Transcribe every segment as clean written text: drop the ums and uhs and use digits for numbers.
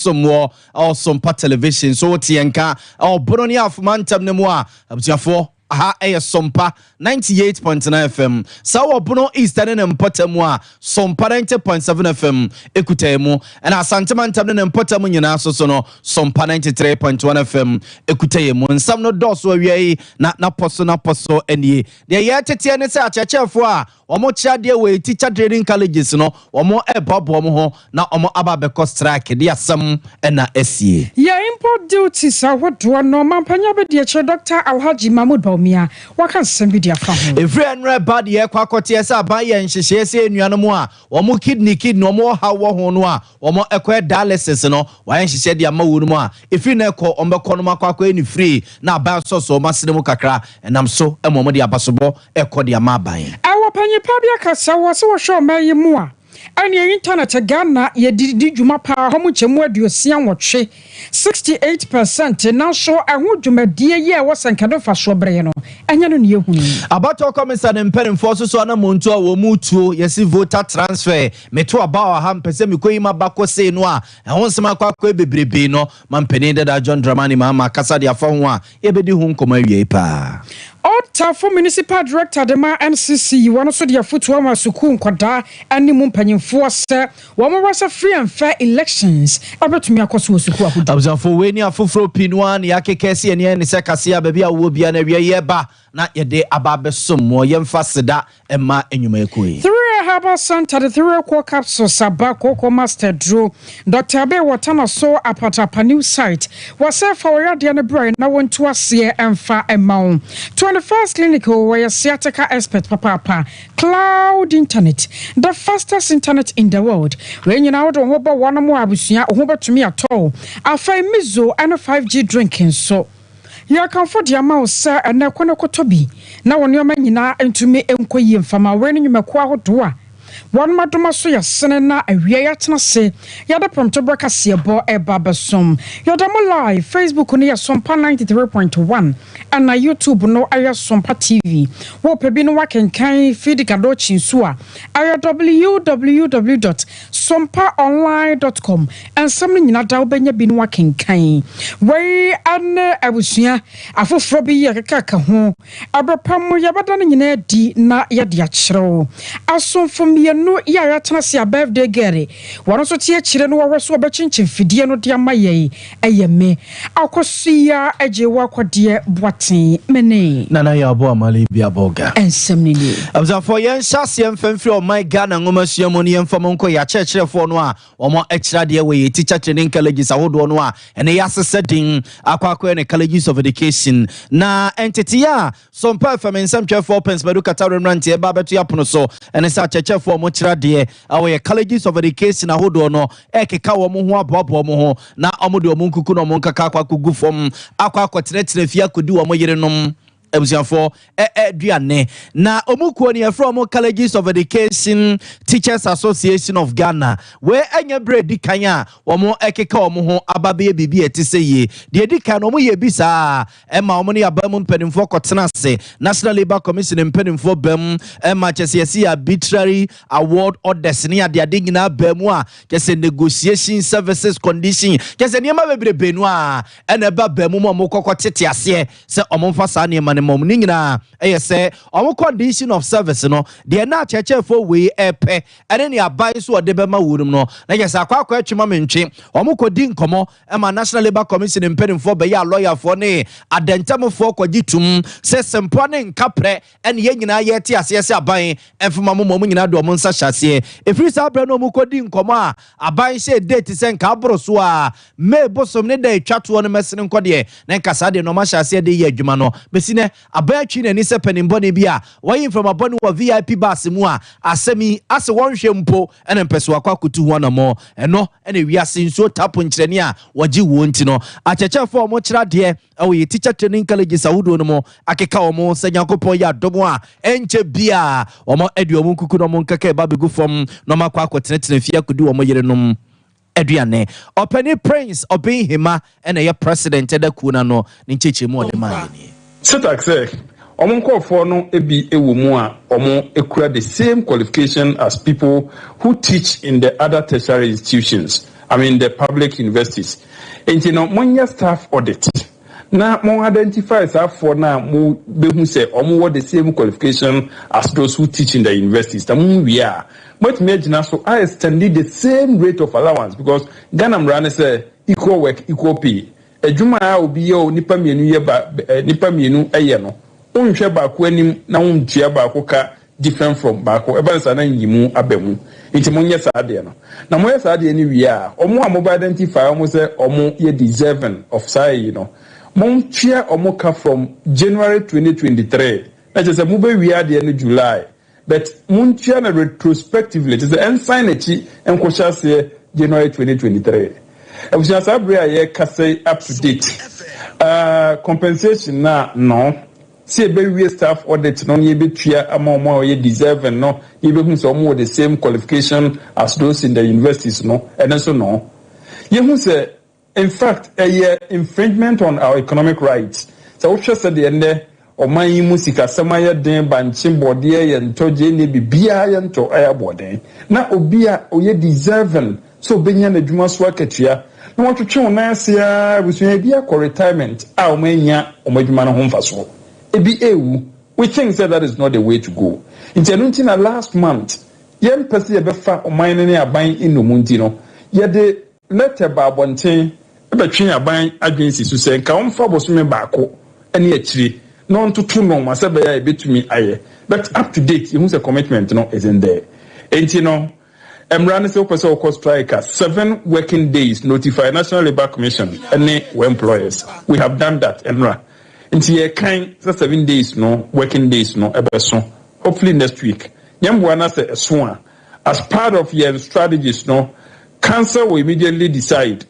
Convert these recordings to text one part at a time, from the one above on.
Som wɔ Ɔsompa Television so wote yɛn nka ɔbono ne afoma ntam no mu a, abusuafoɔ, aha ɛyɛ Sompa 98.9 FM. Saa wɔ Bono East ne ne mpɔtam mu a, Sompa 90.7 FM ekuta mu, ɛna Asantema ntam ne ne mpɔtam nyinaa so so no, Sompa 93.1 FM ekuta yɛ mu. Nsɛm no dɔɔso awia yi na napɔ so napɔ so nie. Deɛ yɛteteɛ ne sɛ akyerɛkyerɛfoɔ a wɔn kyerɛ adeɛ wɔ teacher training colleges no, wɔn ɛboaboa wɔn ho na wɔn aba abɛkɔ strike de asɛm ɛna asie. Yɛ import duties ahodoɔ no, ɔmampanya bɛdi akyerɛ Dr Alhaji Mahmood Bawumia waka nsɛm bi de afa ho. Ɛfiri ɛnwerɛ ba deɛ ɛkɔ akɔteɛ sɛ aban yɛ nhyehyɛeɛ sɛ nnuanom a wɔn kidney wɔn ɔhaw wɔ ho no a wɔn ɛkɔyɛ dialysis no, wɔayɛ nhyehyɛeɛ de ama wɔn mu a ɛfiri no ɛkɔ wɔn bɛkɔ no mu akɔ akɔyɛ ne free na aban sɔsɔ wɔn asene mu kakra, ɛnam so ɛma wɔn de abasobɔ ɛkɔ de ama aban. Ɛwɔ panyipa bi akasa wɔ sɛ wɔhwɛ ɔman yi mu a, ɛne internet Ghana yɛde di dwuma paa hɔ mu nkyɛmu 68, 68%, nanso ɛho dwumadie yi a ɛwɔ sɛ nkɛde mfasoɔ berɛ no, ɛnyɛ no ne yɛhunu. Abatoɔ kɔmisa ne mpanimfoɔ so so anamontu a wɔn mu tuo yɛsi voter transfer, meto aba wɔ ha, mpɛ sɛ mekɔ yi ma ba kɔ sei no a, ɛho nsɛm akɔ akɔ bebrebe no ma mpanin dada John Dramani Mahama kasa de afa ho a yɛbɛdi ho nkɔmɔ awie paa. Ɔtafo Municipal Director de ma MCC yi, wɔn nso de afotuo ama sukuu nkwadaa ne mu mpanyinfoɔ sɛ wɔn wɔ sɛ free and fair elections ɛbɛtumi akɔ so wɔ sukuu ahodoɔ. Abusuafo, wei ne afoforɔ pii no a ne yɛakeka si ɛneɛ ne sɛ kaseɛ a baabi a wowɔ bia no awia yɛba na yɛde aba abɛsom wɔ. Yɛmfa seda ɛma nnwumayɛkuo yi. Three Herbal Center de Three Core Capsules aba, Cocoa Master Duro. Dr. Abe wɔtana so Apatapa new site. Wɔsɛ fa wɔyadeɛ no brɛ na wɔntu aseɛ ɛmfa ɛma wo. 21st Clinic wɔyɛ sciatica expert papaapa. Cloud Internet, the fastest internet in the world. Wei nyinaa wode wo ho bɔ wɔn mu abusua, wo ho bɛtumi atɔ. Afei Mizo ɛne 5G drink nso. Yɛkamfo de ama wo sɛ ɛnɛ kɔ no kɔtɔ bi na wɔn nneɛma nyinaa ntumi nkɔ yie mfama. Wei no nnwumakuo ahodoɔ a wɔn adoma so yɛsene na awia yɛatena se yɛde prɔmtoberɛ kaseɛbɔ ɛba bɛsom. Yɛda mo live Facebook no yɛ Sompa 93.1, ɛna YouTube no ɛyɛ Sompa TV. Wɔpɛ bi no wakenkan fidi kadokyi nso a, ɛyɛ www.sompaonline.com. Nsɛm no nyina da wobɛnya bi no wakenkan. Wei ɛne abusua afoforɔ bi yɛ kekaka ho. Ɛbɛpam yɛbɛda no nyinaa di na yɛde akyerɛw. Asomfo mmienu yɛ a yɛatena se a birthday girl wɔn nso te akyire no, wɔhwɛ so wɔbɛkyenkyen fidie no de ama yɛn. Ɛyɛ me Akɔsoya agye wɔ akɔdeɛ Boaten mene. Nana yɛ abo amale bi abɔga. Nsɛm no nie. Abusuafoɔ, yɛnhyɛ aseɛ mfɛmfiri ɔman Ghana nwoma sua mu no, yɛmfa mu nkɔ yɛ akyerɛkyerɛfoɔ no a wɔn akyerɛ adeɛ wɔ yɛ teacher training colleges ahodoɔ no a ɛne yɛasesɛ den akɔ akɔyɛ ne colleges of education. Na nteteeɛ a Sɔmpa FM nsɛmtwerɛfoɔ Pɛnsmadu Katare mmeranteɛ ba bɛto yɛ apono so ɛne sɛ akyerɛkyerɛfoɔ a wɔkyerɛ adeɛ a wɔyɛ colleges of education ahodoɔ no ɛkeka wɔn ho aboaboa wɔn ho na wɔn de wɔn nkuku na wɔn nkaka akɔ akɔgu fam akɔ akɔtenatena fie akɔdi wɔn yerenom abusuafoɔ aduane. Na ɔmu kuo no yɛfrɛ ɔmo Colleges of Education Teachers Association of Ghana. Wei ɛnyɛ berɛ di kan a wɔn ɛkeka wɔn ho aba bɛyɛ biribi a ɛte sɛ yie. Deɛ di kan no, wɔn yɛ bi saa ɛma wɔn ne aba mu mpanimfoɔ kɔtena ase, National Labour Commission mpanimfoɔ bɛm, ɛma kyɛ sɛ yɛsi arbitrary award orders ne adeade nyinaa bɛn mu a kyɛ sɛ negotiation services condition, kyɛ sɛ nneɛma bebrebe no a ɛna ɛba bɛn mu ma wɔn kɔkɔ tete aseɛ sɛ wɔn mfa saa nneɛma no ma wɔn. Ne nyinaa ɛyɛ sɛ wɔn condition of service no deɛ na akyerɛkyerɛfoɔ wei ɛpɛ ɛne ne aban nso ɔde bɛma wɔn no na kyɛ sɛ akɔ akɔ atwema mentwe. Wɔn kɔdi nkɔmɔ ɛma National Labour Commission mpanimfoɔ bɛyɛ alɔyafoɔ ne adɛntɛmfoɔ kɔgye tum sɛ sɛmpoa ne nkaprɛ ɛne yɛn nyinaa yɛte aseɛ sɛ aban ɛmfama mo ma ɔmo nyinaa de ɔmo nsa hyɛ aseɛ. Ɛfiri saa berɛ no ɔmo kɔdi nkɔmɔ a aban hyɛ date sɛ nka aboro so a May bosom ne da atwa toɔ no mɛsene nkɔ deɛ na nka saa deɛ no ɔmo ahyɛ aseɛ de yɛ adwuma no. Bɛsi nɛ aban atwi n'ani sɛ panimbɔne bi a wɔyi mframabɔne wɔ VIP bus mu a asɛm yi ase wɔnhwɛ mpo ɛna mpɛ so akɔ akɔtu ho anammɔ. Ɛno ɛna wiase nsuo tapo nkyerɛne a wɔgye wɔn nti no, akyerɛkyerɛfoɔ a wɔkyerɛ adeɛ ɛwɔ yɛ teacher training colleges ahodoɔ no mu akeka wɔn sɛ Nyankopɔn yɛ adom a ɛnkyɛ bia wɔn ade wɔn nkuku na wɔn nkaka ɛba bɛgu fam na wɔn akɔ akɔtenatena fie akɔdi wɔn yerenom aduane. Ɔpɛni Prince Ɔbɛnhema ɛna ɛyɛ president ɛda kuo no ano ne nkyɛnkyɛn mu ɔde maa yɛ nie. CETAG sɛ ɔmo nkurɔfoɔ no bi wɔ mu a ɔmo kura the same qualification as people who teach in the other tertiary institutions. I mean, the public universities. Nti no, monyɛ staff audit na mo identify saafoɔ no a mo bɛhu sɛ ɔmo wɔ the same qualification as those who teach in the universities. Na mo wie a, moatumi agyina so a extend the same rate of allowance, because Ghana mmara ne sɛ equal work, equal pay. Adwuma a obi yɛ o, nipa mmienu yɛ ba ɛ, nipa mmienu yɛ no, wonhwɛ baako anim na wontua baako ka different from baako. Ɛba ne saa na nyimu aba mu. Nti monyɛ saa adeɛ no, na moyɛ saa adeɛ no wie a, ɔmo a mobɛ identify ɔmo sɛ ɔmo yɛ deserving of saa yi no, montua ɔmo ka from January 2023. Na kyerɛ sɛ mobɛwie adeɛ no July, but montua no retrospectively, kyerɛ sɛ ɛnsan n'akyi nkɔhyɛ aseɛ January 2023. Abusua, saa bere a yɛrekasa, up to date compensation na no sɛ yɛbɛwie staff audit no na yɛbɛtua ama ɔmo a wɔyɛ deserving no, na yɛbɛhu sɛ ɔmo wɔ the same qualification as those in the universities no, ɛno nso no, yɛhu sɛ in fact ɛyɛ infringement on our economic rights. Sɛ wohwɛ sɛ deɛ nnɛ ɔman yi mu sikasɛm ayɛ den, bankye, bɔdeɛ yɛ ntɔ, gye ne biribiara yɛ ntɔ, ɛyɛ aboɔden, na obi a ɔyɛ deserving sɛ ɔbɛnya n'adwuma so akatua na wɔtwetwe wɔn nan ase a, abusua, ebi akɔ retirement a wɔn anya wɔn adwuma no ho mfasoɔ, ebi ewu. We think say that is not the way to go. Nti ɛno nti na last month yɛn mpɛ sɛ yɛbɛfa ɔman no ne aban nnomu, nti no yɛde letter ba abɔnten ɛbɛtwe aban adwene si so sɛ nka wɔmfa bosome baako ne akyire na ɔntoto nɔɔma sɛ bɛyɛ a yɛbɛtumi ayɛ. But up to date, yɛhu sɛ commitment no isn't there. Nti no, mmara no sɛ wopɛ sɛ wokɔ strike a, 7 working days notify National Labour Commission ne wɔ employers. We have done that mmra. Nti yɛkan sɛ 7 days no, working days no ɛbɛso hopefully next week. Nyɛmboa no sɛ ɛso a, as part of yɛn strategies no, council will immediately decide.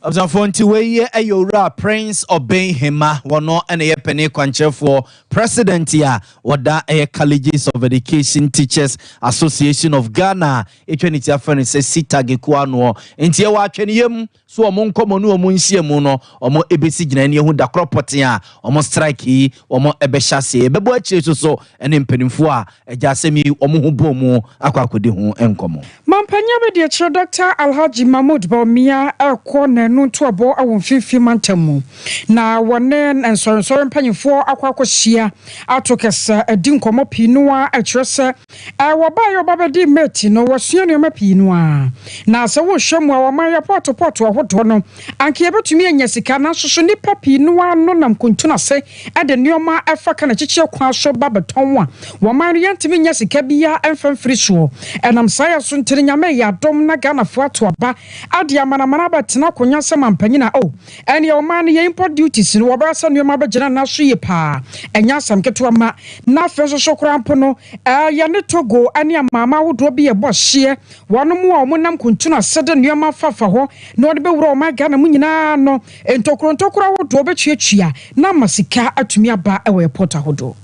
Abusuafoɔ, nti wei yɛ owura Prince Obeng Himah. Wɔno ɛna yɛ panin kwankyerɛfoɔ, president a wɔda ɛyɛ Colleges of Education Teachers Association of Ghana, ɛtwa ne ti afɛ no sɛ CETAG kuo anoɔ. Nti ɛwɔ atwɛneyam so ɔmo nkɔmmɔ ne ɔmo nhyia mu no, ɔmo ɛbɛsi gyina ne ɛho dakorɔ pɔten a ɔmo strike yi ɔmo ɛbɛhyɛ aseɛ. Ɛbɛbɔ akyire so so ɛne mpanimfoɔ a ɛgya asɛm yi ɔmo ho bɔ mu akɔ akɔdi ho nkɔmmɔ. Mampanya bi deɛ kyerɛ Dr Alhaji Mahmood Bawumia ɛkɔ n'anu ntoabɔ wɔ Mfimfini Mantam mu na wɔne nsɔrensɔre mpanyinfoɔ akɔ akɔhyia ato kɛsɛ adi nkɔmmɔ pii no a ɛkyerɛ sɛ wɔbaa yɛ ɔba bɛdi mate no, wɔsua nneɛma pii no a na sɛ wohwɛ mu a, wɔman yɛ pɔɔto ahodoɔ no anka yɛbɛtumi anya sika, nanso so nnipa pii no a no nam kuntun ase ɛde nneɛma ɛfa ka n'akyikyɛ kwan so ba bɛtɔn a, wɔman no yɛntumi nya sika biara ɛmfa mfiri soɔ. Ɛnam saa yɛ so ntiri Nyame yɛ adɔm na Ghanafoɔ ato aba ade amanamana abɛtena akonnwa sɛ mampanyin a o ɛne ɔman no yɛ import duties no, wɔbɛyɛ sɛ nneɛma bɛgyina na so yie paa, ɛnyɛ asɛm ketewa ma. Na afei nso so koraa mpo no, yɛne Togo ne amaama ahodoɔ bi yɛ bɔ hyeɛ, wɔn mu a wɔn nam kuntun ase de nneɛma fafa hɔ na wɔde bɛwura ɔman Ghana mu nyinaa no, ntokuro ntokuro ahodoɔ bɛtuatua na ama sika atumi aba wɔ airport ahodoɔ.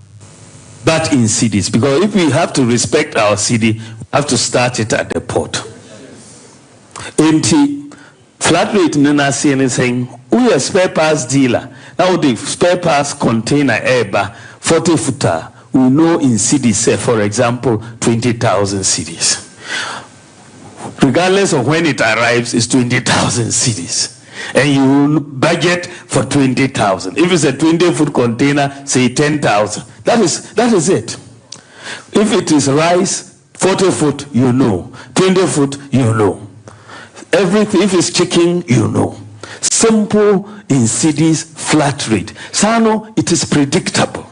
But in cedis, because if we have to respect our cedi, we have to start it at the port. Enti flat rate no n'aseɛ ne sɛn? Woyɛ spare parts dealer na wode spare parts container ɛɛba 40 foot a, we know in cedis say, for example, 20,000 cedis. Regardless of when it arrives, it's 20,000 cedis. And you will budget for 20,000. If it's a 20-foot container, say 10,000. That is it. If it is rice, 40 foot, you know. 20 foot, you know. Everything, if it's chicken, you know. Simple, in cedis, flat rate. Sano, it is predictable.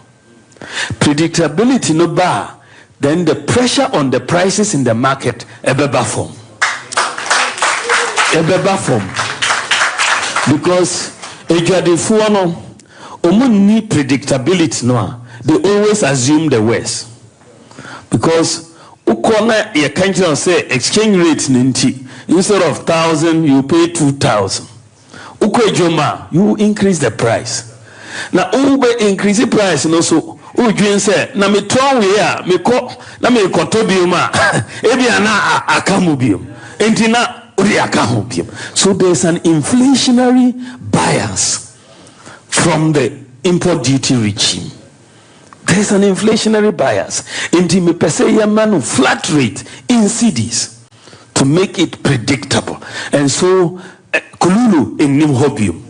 Predictability no bar, then the pressure on the prices in the market ɛbɛba fam. Ɛbɛba fam. Because adwadifoɔ no, ɔmo nni predictability no a, they always assume the worst. Because wokɔ na yɛka nkyerɛ wo sɛ exchange rate no nti, instead of 1,000 you pay 2,000. Wokɔ adwuma a, you increase the price. Na wobɛ increase price no so, wodwen sɛ na metɔn wei a, mekɔ na mekɔtɔ biom a, ebia na aka mu biom. Nti na wode aka ho biom. So there's an inflationary bias from the import duty regime. There's an inflationary bias. Nti mepɛ sɛ yɛma no flat rate in cedis. to make it predictable. And so, kululu nnim hɔ biom.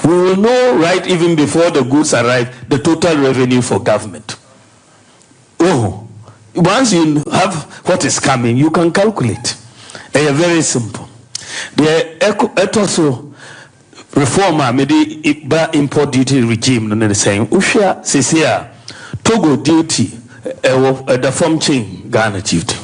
We will know right even before the goods arrive the total revenue for government. Oh, once you have what is coming, you can calculate. Ɛyɛ very simple. Deɛ ɛtɔ so, reform a mede ba import duty regime no ne sɛn? Wohwɛ a, sese a Togo duty ɛwɔ ɛda fam kyɛn Ghana duty.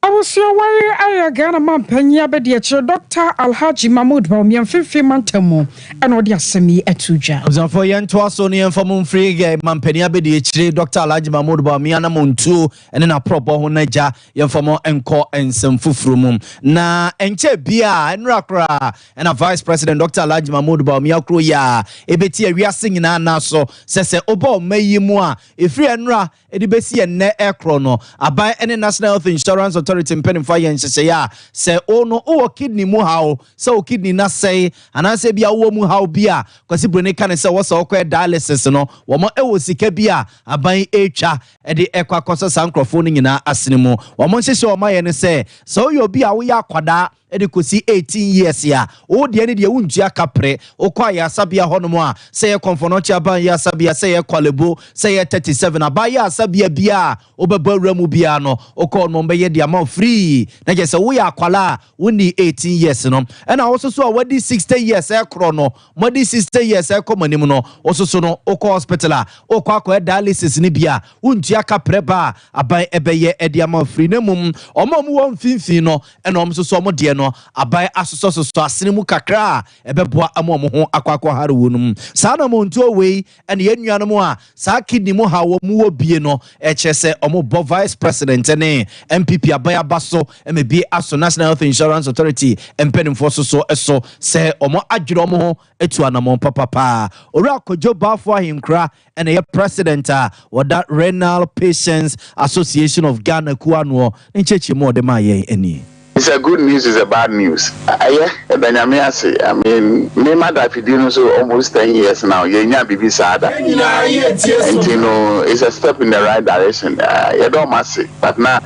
Abusua wari ayɛ Ghana mampanyin abɛdi Dr. Alhaji Mahmood Bawumia, Mfimfini Mantam mu ɛna ɔde asɛm yi ato dwa. Abusuafoɔ, yɛntoa so no, yɛmfa mo mfiri mampanin abɛdi akyire Dr. Alhaji Mahmood Bawumia na montuo ne n'aporɔbɔ ho no agya, yɛmfa mo nkɔ nsɛm foforɔ mu. Na ɛnkyɛ bia nnora koraa ɛna Vice President Dr. Alhaji Mahmood Bawumia kuro yi a ɛbɛti awiase nyinaa na so sɛ wobɔ ɔma yi mu a, ɛfiri nnora ɛde bɛsi ɛnnɛ ɛkorɔ no, aban ne National Health Insurance Authority mpanimfoɔ ayɛ nhyehyɛeɛ a sɛ wo no wowɔ kidney mu haw, sɛ wo kidney na sɛe anaasɛ bi a wowɔ mu haw bi a Kwasi Buroni ka ne sɛ wɔ sɛ wokɔɛ dialysis no, wɔn ɛwɔ sika bi a aban ɛretwa ɛde ɛkɔ akɔsɔ saa nkurɔfoɔ no nyinaa asene mu. Wɔn nhyehyɛ wɔn ayɛ no sɛ woyɛ obi a woyɛ akwadaa ɛde kɔsi 18 years a, wo deɛ no deɛ wontua kaprɛ. Wokɔ ayarasabea hɔnom a, sɛ yɛ Komfo Anokye aban yɛ asabea, sɛ yɛ Korle Bu, sɛ yɛ 37 aban yɛ asabea bia a wobɛbɔ awura mu biara no, wokɔ no bɛyɛ de ama wo free. Na kyerɛ sɛ woyɛ akwala a wonni 18 years no, ɛna wo soso a wadi 60 years ɛkorɔ no, mɔdi 60 years ɛkɔ mo anim no, wo soso no wokɔ hospital a wokɔ akɔyɛ dialysis no bi a, wontua kaprɛ ba a aban ɛbɛyɛ ɛde ama wo free. Na mmom ɔmo a ɔmo wɔ mfimfini no, ɛna ɔmo soso ɔmo deɛ no, aban asosɔsosɔ asene mu kakra a ɛbɛboa ama ɔmo ho akɔ akɔhare wɔ no mu. Saa na montuo wei ɛne yɛn nuanom a saa kidney mu ha wɔ mu wɔ bie no, ɛkyerɛ sɛ ɔmo bɔ Vice President ne NPP aban aba so ɛma bi aso National Health Insurance Authority mpanimfoɔ so so ɛso sɛ ɔmo adwene ɔmo ho atu anammɔn papapaa. Owura Kodwo Baafo Ahenkura ɛna ɛyɛ president a wɔda Renal Patients Association of Ghana kuo anoɔ ne nkyɛnkyɛn mu a ɔde maa yɛn ani. It's a good news, it's a bad news. Ɛyɛ, ɛda Nyame ase. I mean, me ma da fidie no so almost 10 years now. Yɛnya biribi saa da. Nti no, it's a step in the right direction. Yɛdɔ ɔmo ase. But na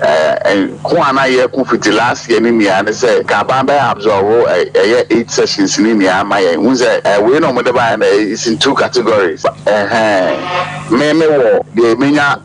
ko a na yɛko fiti last year ne nia ne sɛ ka aban bɛyɛ absorb ɛyɛ eight sessions ne nia ama yɛn. Hu sɛ wei na ɔmo de ba yɛn no, it's in two categories. Ɛhɛn. Me wɔ deɛ menya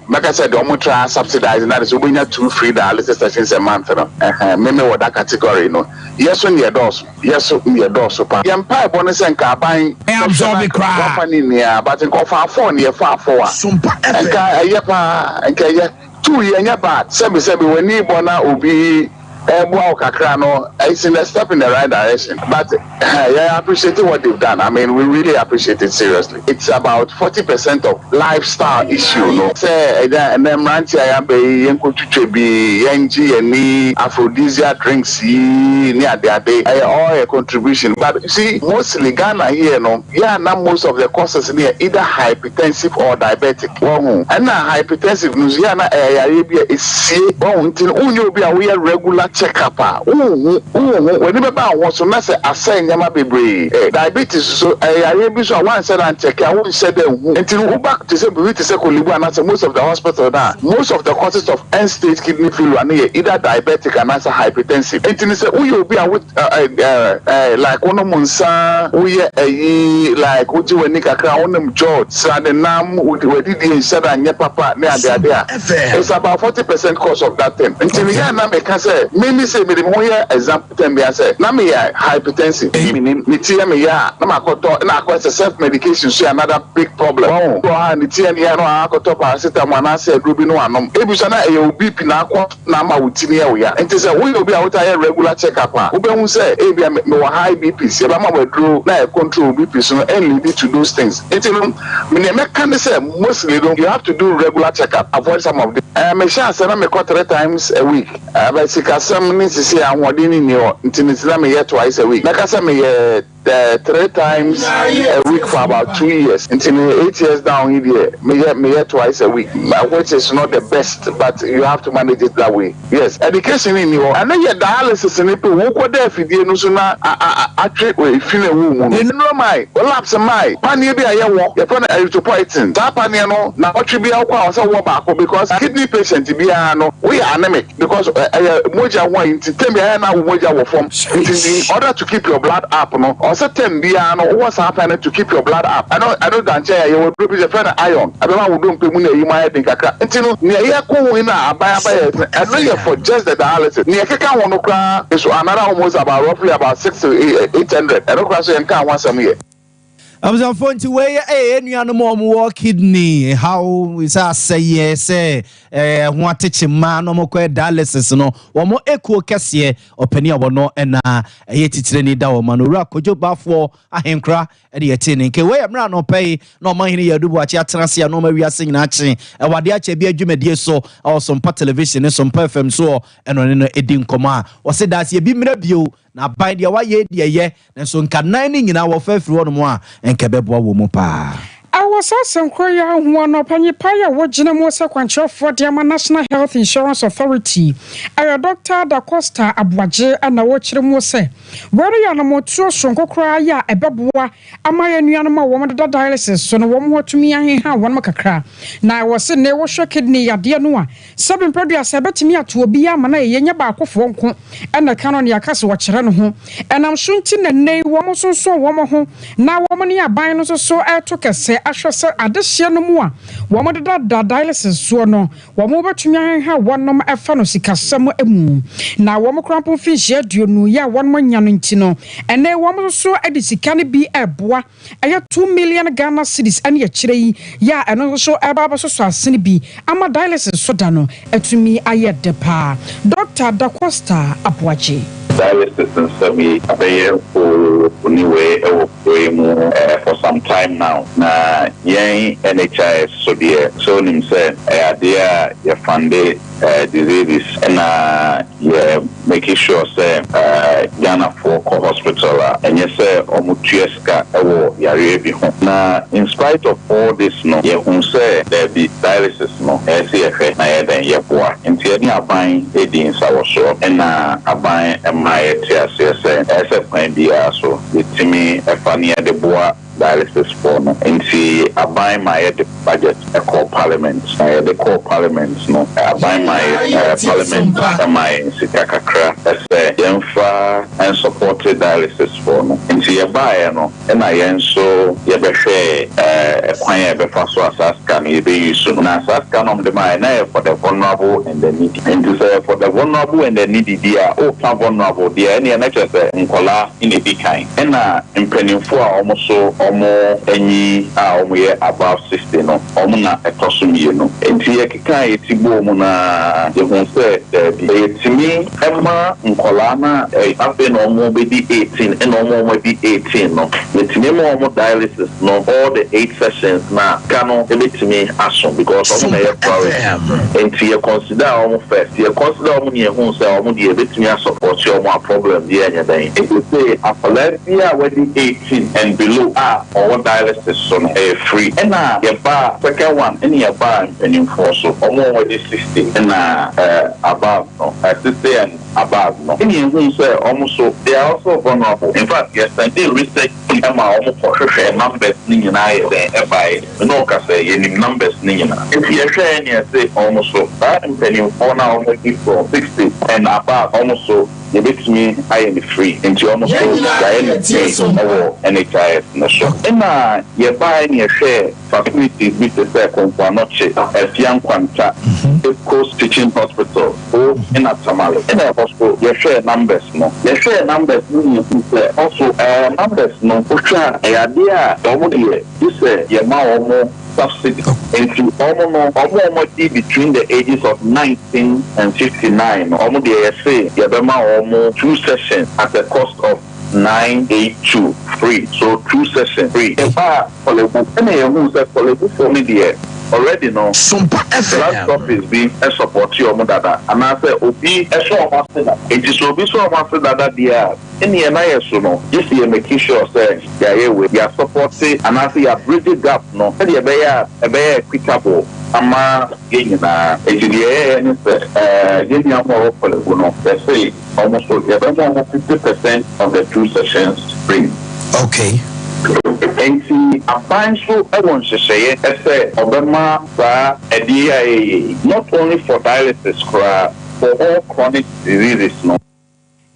mɛka sɛ deɛ ɔmo try subsidize na de sɛ wobɛnya two free dialysis sessions a month no. Ɛhɛn, me wɔ that category no. Yɛ so ne yɛ dɔɔso, yɛ so ne yɛ dɔɔso pa. Yɛn mpaebɔ ne sɛ nka aban absorb koraa. Wafa ne nia, but nka ɔfa afɔ ne yɛfa afɔ a. Sompa FM. Nka ɛyɛ paa, nka ɛyɛ two yɛ nyɛ bad. Sɛbi sɛbi, w'ani bɔ na obi ɛboa wo kakra no, it's in a step in the right direction. But yeah, I appreciate what they've done. I mean, we really appreciate it, seriously. It's about 40% of lifestyle issue no. Sɛ ɛda ɛnɛ mmeranteɛ a yɛaba yi, yɛnkɔtwitwa bi, yɛngye yɛni aphrodisiac drinks yi ne adeade, ɛyɛ all a contribution. But you see, mostly Ghana here no, yeah, na most of the causes no yɛ either hypertensive or diabetic. Wɔho ɛna hypertensive no nso yɛ na ɛyɛ yareɛ bi a esie wɔho, nti no wonyɛ obi a woyɛ regular check up a, wonhu w'ani bɛba ho so na sɛ asɛe nneɛma bebree. Diabetes so ɛyɛ yareɛ bi so a wansɛ da nkyɛke a, wonhyɛ dɛ nhu. Nti no woba te sɛ biribi te sɛ Korle Bu anaasɛ most of the hospital na most of the causes of end stage kidney failure no yɛ either diabetic anaasɛ hypertensive. Nti no sɛ woyɛ obi a wo like wonom nsa, woyɛ ɛyi, like wogye w'ani kakra, wonom jot, srade nam, wadidie nhyɛ da nyɛ papa ne adeade a, it's about 40% cause of that thing. Nti no yɛ na meka sɛ mimi sɛ mede me ho yɛ example tɛm bia sɛ na meyɛ hypertensive, menim ne ti yɛ meyɛ a na makɔtɔ na akɔ sɛ self medication so yɛ another big problem. Wɔn wɔ ha ne ti yɛ ne yɛ no akɔtɔ paracetamol anaasɛ aduro bi no anom, ebisa na ɛyɛ wo BP na akɔ na ama wo ti ne yɛ wo ya. Nti sɛ woyɛ obi a wota yɛ regular check up a, wobɛhu sɛ ebia mewɔ high BP, sɛ yɛbɛma wo aduro na ɛ control BP so no, ɛn lead to those things. Nti no nea mɛka ne sɛ mostly no, you have to do regular check up, avoid some of the mehyɛ ase na mekɔ three times a week, ɛbɛ sikasɛm ne sisi ahoɔden ne ni hɔ, nti ne ti na meyɛ twice a week. Mɛka sɛ meyɛ. 3 times a week for about 2 years. Nti me 8 years down yi deɛ, meyɛ twice a week, which is not the best, but you have to manage it that way. Yes, education ni hɔ. Ɛno yɛ dialysis ne pe wokɔ dɛ afidie no so na atwe efi na ɛwɔ mu no. Nnuro mae, labs mae, paneɛ bi a yɛwɔ, yɛfrɛ no erythropoietin. Saa paneɛ no na ɔtwe bi akɔ a ɔsɛ wɔ baako, because kidney patient biara no, woyɛ anemic because ɛyɛ mogya ho a, nti term biara na wo mogya wɔ fam. Nti in order to keep your blood up no, ɔsɛ term biara no wowɔ saa paneɛ to keep your blood up. Ɛno da nkyɛn a, yɛwɔ duro bi, yɛfrɛ no iron, ɛbɛma wo dompe mu na ɛyi mu ayɛ den kakra. Nti no nea yɛkɔ ho yi na aban abayɛ, ɛno yɛ for just the dialysis. Nea ɛkeka ho no koraa is another almost about roughly about 600 to 800. Ɛno koraa so yɛnka ho asɛm yɛ. Abusuafoɔ, nti wei ɛyɛ nuanom a wɔwɔ kidney haw sɛ asɛyɛ sɛ ho atekye mmaa na wɔkɔ dialysis no, wɔn ekuo kɛseɛ ɔpanin a wɔno ɛna ɛyɛ titire ni da wɔn ano, Owura Kodwo Baafoɔ Ahenkora, ɛde yɛte ne nke. Wei yɛ mmerɛ anɔpɛ yi na ɔmanhene yɛ Adu Boakye atena ase a na ɔma wiase nyinaa kye ɛwɔ adeɛ akyɛ bi adwumadie so ɛwɔ Sompa Television ne Sompa FM soɔ. Ɛno ne no ɛdi nkɔmmɔ a wɔse daase ebi mmerɛ bio na aban deɛ wayɛ deɛ yɛ, nanso nka nan ne nyinaa wɔfa afiri hɔnom a, nka ɛbɛboa wɔ mu paa. Awɔ saa asɛm koro yi ahoa no, ɔpanyin pa a wɔgyina mu sɛ kwankyerɛfoɔ de ama National Health Insurance Authority, ɛyɛ Dr Da Costa Aboagye, ɛna wɔkyerɛ mu sɛ wɔn yɛ anammɔtuo soronko koraa yɛ a ɛbɛboa ama yɛn nuanom a wɔn deda dialysis so no, wɔn ho atumi aheha wɔn kakra. Na wɔ se ne wɔhwɛ kidney yadeɛ no a, sɛbi mpɛdua ɛbɛtumi ato obi ama na yɛnyɛ baakofoɔ nko ɛna ka no ne aka sɛ wɔkyerɛ no ho ɛnam so. Nti na nnɛ yi wɔn nso nso wɔn ho na wɔn ne aban no nso so ɛto kɛse ahwɛ sɛ adehyeɛ no mu a wɔn deda da dialysis soɔ no, wɔn bɛtumi aheha wɔnom ɛfa no sikasɛm mu. Na wɔn koraa mpo mfinhyia 20 yɛ a wɔn anya no nti no, ɛnɛ wɔn nso de sika no bi ɛboa, ɛyɛ 2 million Ghana cedis, ɛne akyire yi yɛ a ɛno nso ɛba abɛsosɔ asene bi ama dialysis so da no atumi ayɛ dɛ paa. Dr Da Costa Aboagye. Dialysis nsɛm yi abɛyɛ fo ne wei ɛwɔ kuro yi mu for some time now. Na yɛn NHIS so deɛ, sɛ onim sɛ ɛyɛ adeɛ a yɛ fund diseases, ɛna yɛ making sure sɛ Ghanafoɔ kɔ hospital a, ɛnyɛ sɛ ɔmo tua sika ɛwɔ yareɛ bi ho. Na in spite of all this no, yɛhu sɛ daabi, dialysis no, ɛyɛ sɛ yɛhwɛ na yɛdɛn yɛboa. Nti yɛne aban edi nsawɔsoɔ, ɛna aban ɛma yɛte aseɛ sɛ ɛyɛ sɛ kwan biara so yɛtumi ɛfa ne yɛde boa dialysis foɔ no. Nti aban ma yɛde budget ɛkɔɔ parliament, na yɛde kɔɔ parliament no, aban ma yɛ parliament ɛma yɛn sika kakra ɛsɛ yɛmfa ɛnsupport dialysis foɔ no. Nti yɛbaeɛ no, ɛna yɛn nso yɛbɛhwɛ ɛkwan a yɛbɛfa so a saa sika no yɛbɛyi so no. Na saa sika no ɔmde ma yɛ na yɛ for the vulnerable and the needy. Nti sɛ yɛ for the vulnerable and the needy deɛ a, ɔka vulnerable deɛ, ɛneɛ na kyerɛ sɛ nkɔlaa na ɛdi kan, ɛna mpanimfoɔ a wɔn so wɔn anyi a wɔyɛ above 60 no, wɔn na ɛtɔ so mmienu. Nti yɛkeka yɛti bɔɔ mu na yɛhu sɛ daabi, yɛtumi ɛma nkɔlaa na afei na wɔn bɛdi 18, ɛna wɔn a wɔadi 18 no, yɛtumi ma wɔn dialysis no all the eight sessions, na ka no ɛbɛtumi aso because wɔn na yɛ priority. Nti yɛ consider wɔn first. Yɛ consider wɔn ne yɛhu sɛ wɔn deɛ, yɛbɛtumi asupport wɔn a, problem deɛ ɛnyɛ dɛn. Nti sɛ akwadaa bi a wadi 18 and below a ɔwɔ dialysis so no, ɛyɛ free. Ɛna yɛbaa second one, ɛna yɛbaa mpanimfoɔ so, wɔn a wɔadi 60 ɛna above no, 60 and above no, ɛna yɛhu sɛ wɔn so they are also vulnerable. In fact, yɛsɛnde research team ɛma wɔn kɔhwehwɛ numbers ne nyinaa yɛ dɛn ɛbaeɛ ɛna ɔka sɛ yɛnim numbers ne nyinaa. Nti yɛhwɛ ne yɛse wɔn so saa mpanimfoɔ no a wɔn adi from 60 and above, wɔn so yɛbɛtumi ayɛ no free. Nti ɔmo so yɛayɛ no free ɛwɔ NHIS no so. Ɛna yɛbaeɛ ne yɛhwɛ facilities bi te sɛ Komfo Anokye, Afia Nkwanta, Cape Coast Teaching Hospital o, ɛna Tamale. Ɛna ɛhɔ so yɛhwɛ numbers no, ne yɛhu sɛ ɔso numbers no, wohwɛ a, ɛyɛ adeɛ a wɔn deɛ gye sɛ yɛma wɔn subsidy. Nti wɔn no, wɔn a wɔdi between the ages of 19 and 59 no, wɔn deɛ, yɛse yɛbɛma wɔn two sessions at a cost of 982 free, so two sessions free. Ɛbaa Korle Bu, ɛna yɛhu sɛ Korle Bu fo no deɛ Already no, philanthropist bi support wɔn dada anaasɛ obi hyɛ wɔn ase dada. Enti sɛ obi hyɛ wɔn ase dada deɛ a, ɛnneɛ na yɛ so no, gye sɛ yɛ make sure sɛ yɛayɛ wei, yɛasupporte anaasɛ yɛabridge gap no sɛdeɛ ɛbɛyɛ a ɛbɛyɛ equitable ama yɛn nyinaa. Enti deɛ yɛyɛeɛ ne sɛ, yɛn nuanom a wɔwɔ Korle Bu no, yɛse wɔn nso yɛbɛma wɔn 50% of the two sessions free. Okay. Enti aban nso wɔ nhyehyɛeɛ sɛ ɔbɛma saa adeɛ yi a yɛyɛ yi, not only for dialysis koraa, for all chronic diseases no.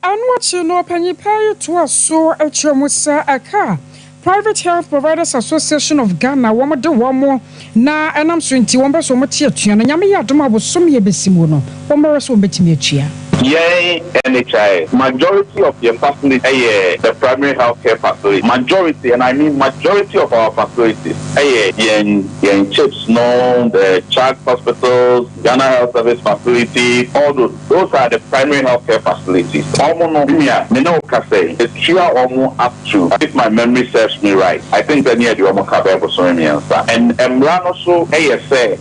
Ɛno akyi no, ɔpanyin pa yi toaa so kyerɛɛ mu sɛ ɛka a Private Health Providers Association of Ghana wɔn de wɔn na ɛnam so nti wɔn pɛ sɛ wɔn te atua no, Nyame yɛ adom a bosome a ɛbɛsi mu no wɔn bɛhwɛ sɛ wɔn bɛtumi atua. Yɛn NHIS, majority of yɛn facilities yɛ the primary health care facility, majority and I mean majority of our facilities yɛ yɛn yɛn chips no, the CHAG hospitals, Ghana Health Service facility, all those, those are the primary health care facilities. Wɔn no, me nua, me ne wo kasa yi, yɛtua wɔn up to, if my memory serves me right, I think sɛ ne yɛde wɔn ka bɛyɛ bosome mmiɛnsa. And mmara no so yɛ sɛ,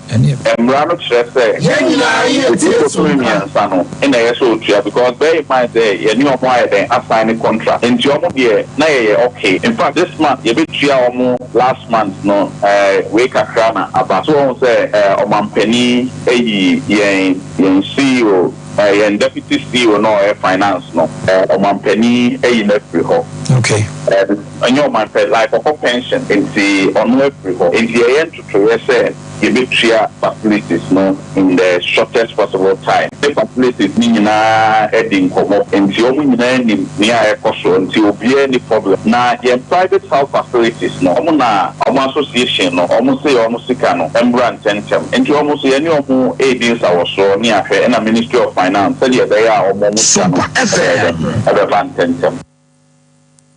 mmara no kyerɛ sɛ, ɛdi bosome mmiɛnsa no na ɛyɛ sɛ ɔtua because bear in mind sɛ yɛne wɔn ayɛ dɛn, asign contract. Nti wɔn deɛ na yɛyɛ okay. In fact, this month yɛbɛtua wɔn last month no, eh, wei kakra na aba. So wɔhu sɛ eh, ɔmampanin ayi yɛn, yɛn CEO, eh, yɛn deputy CEO no a ɔyɛ finance no, eh, ɔmampanin ayi no afiri hɔ. Okay. Eh, ɛnyɛ ɔmampanin, like ɔkɔ pension, nti ɔno afiri hɔ. Nti yɛyɛ ntotoeɛ sɛ yɛbɛtua facilities no in the shortest possible time. Ne facilities no nyinaa adi nkɔmmɔ, nti wɔn nyinaa nim nea ɛrekɔ soɔ, nti obiara nni problem. Na yɛn private health facilities no, wɔn na wɔn association no, wɔn se wɔn sika no mmra ntɛntɛm, nti wɔn nso yɛne wɔn redi nsawɔsoɔ ne ahwɛ, ɛna Ministry of Finance, sɛdeɛ ɛbɛyɛ a wɔn wɔn sika no ɛbɛyɛ dɛn, ɛbɛba ntɛntɛm.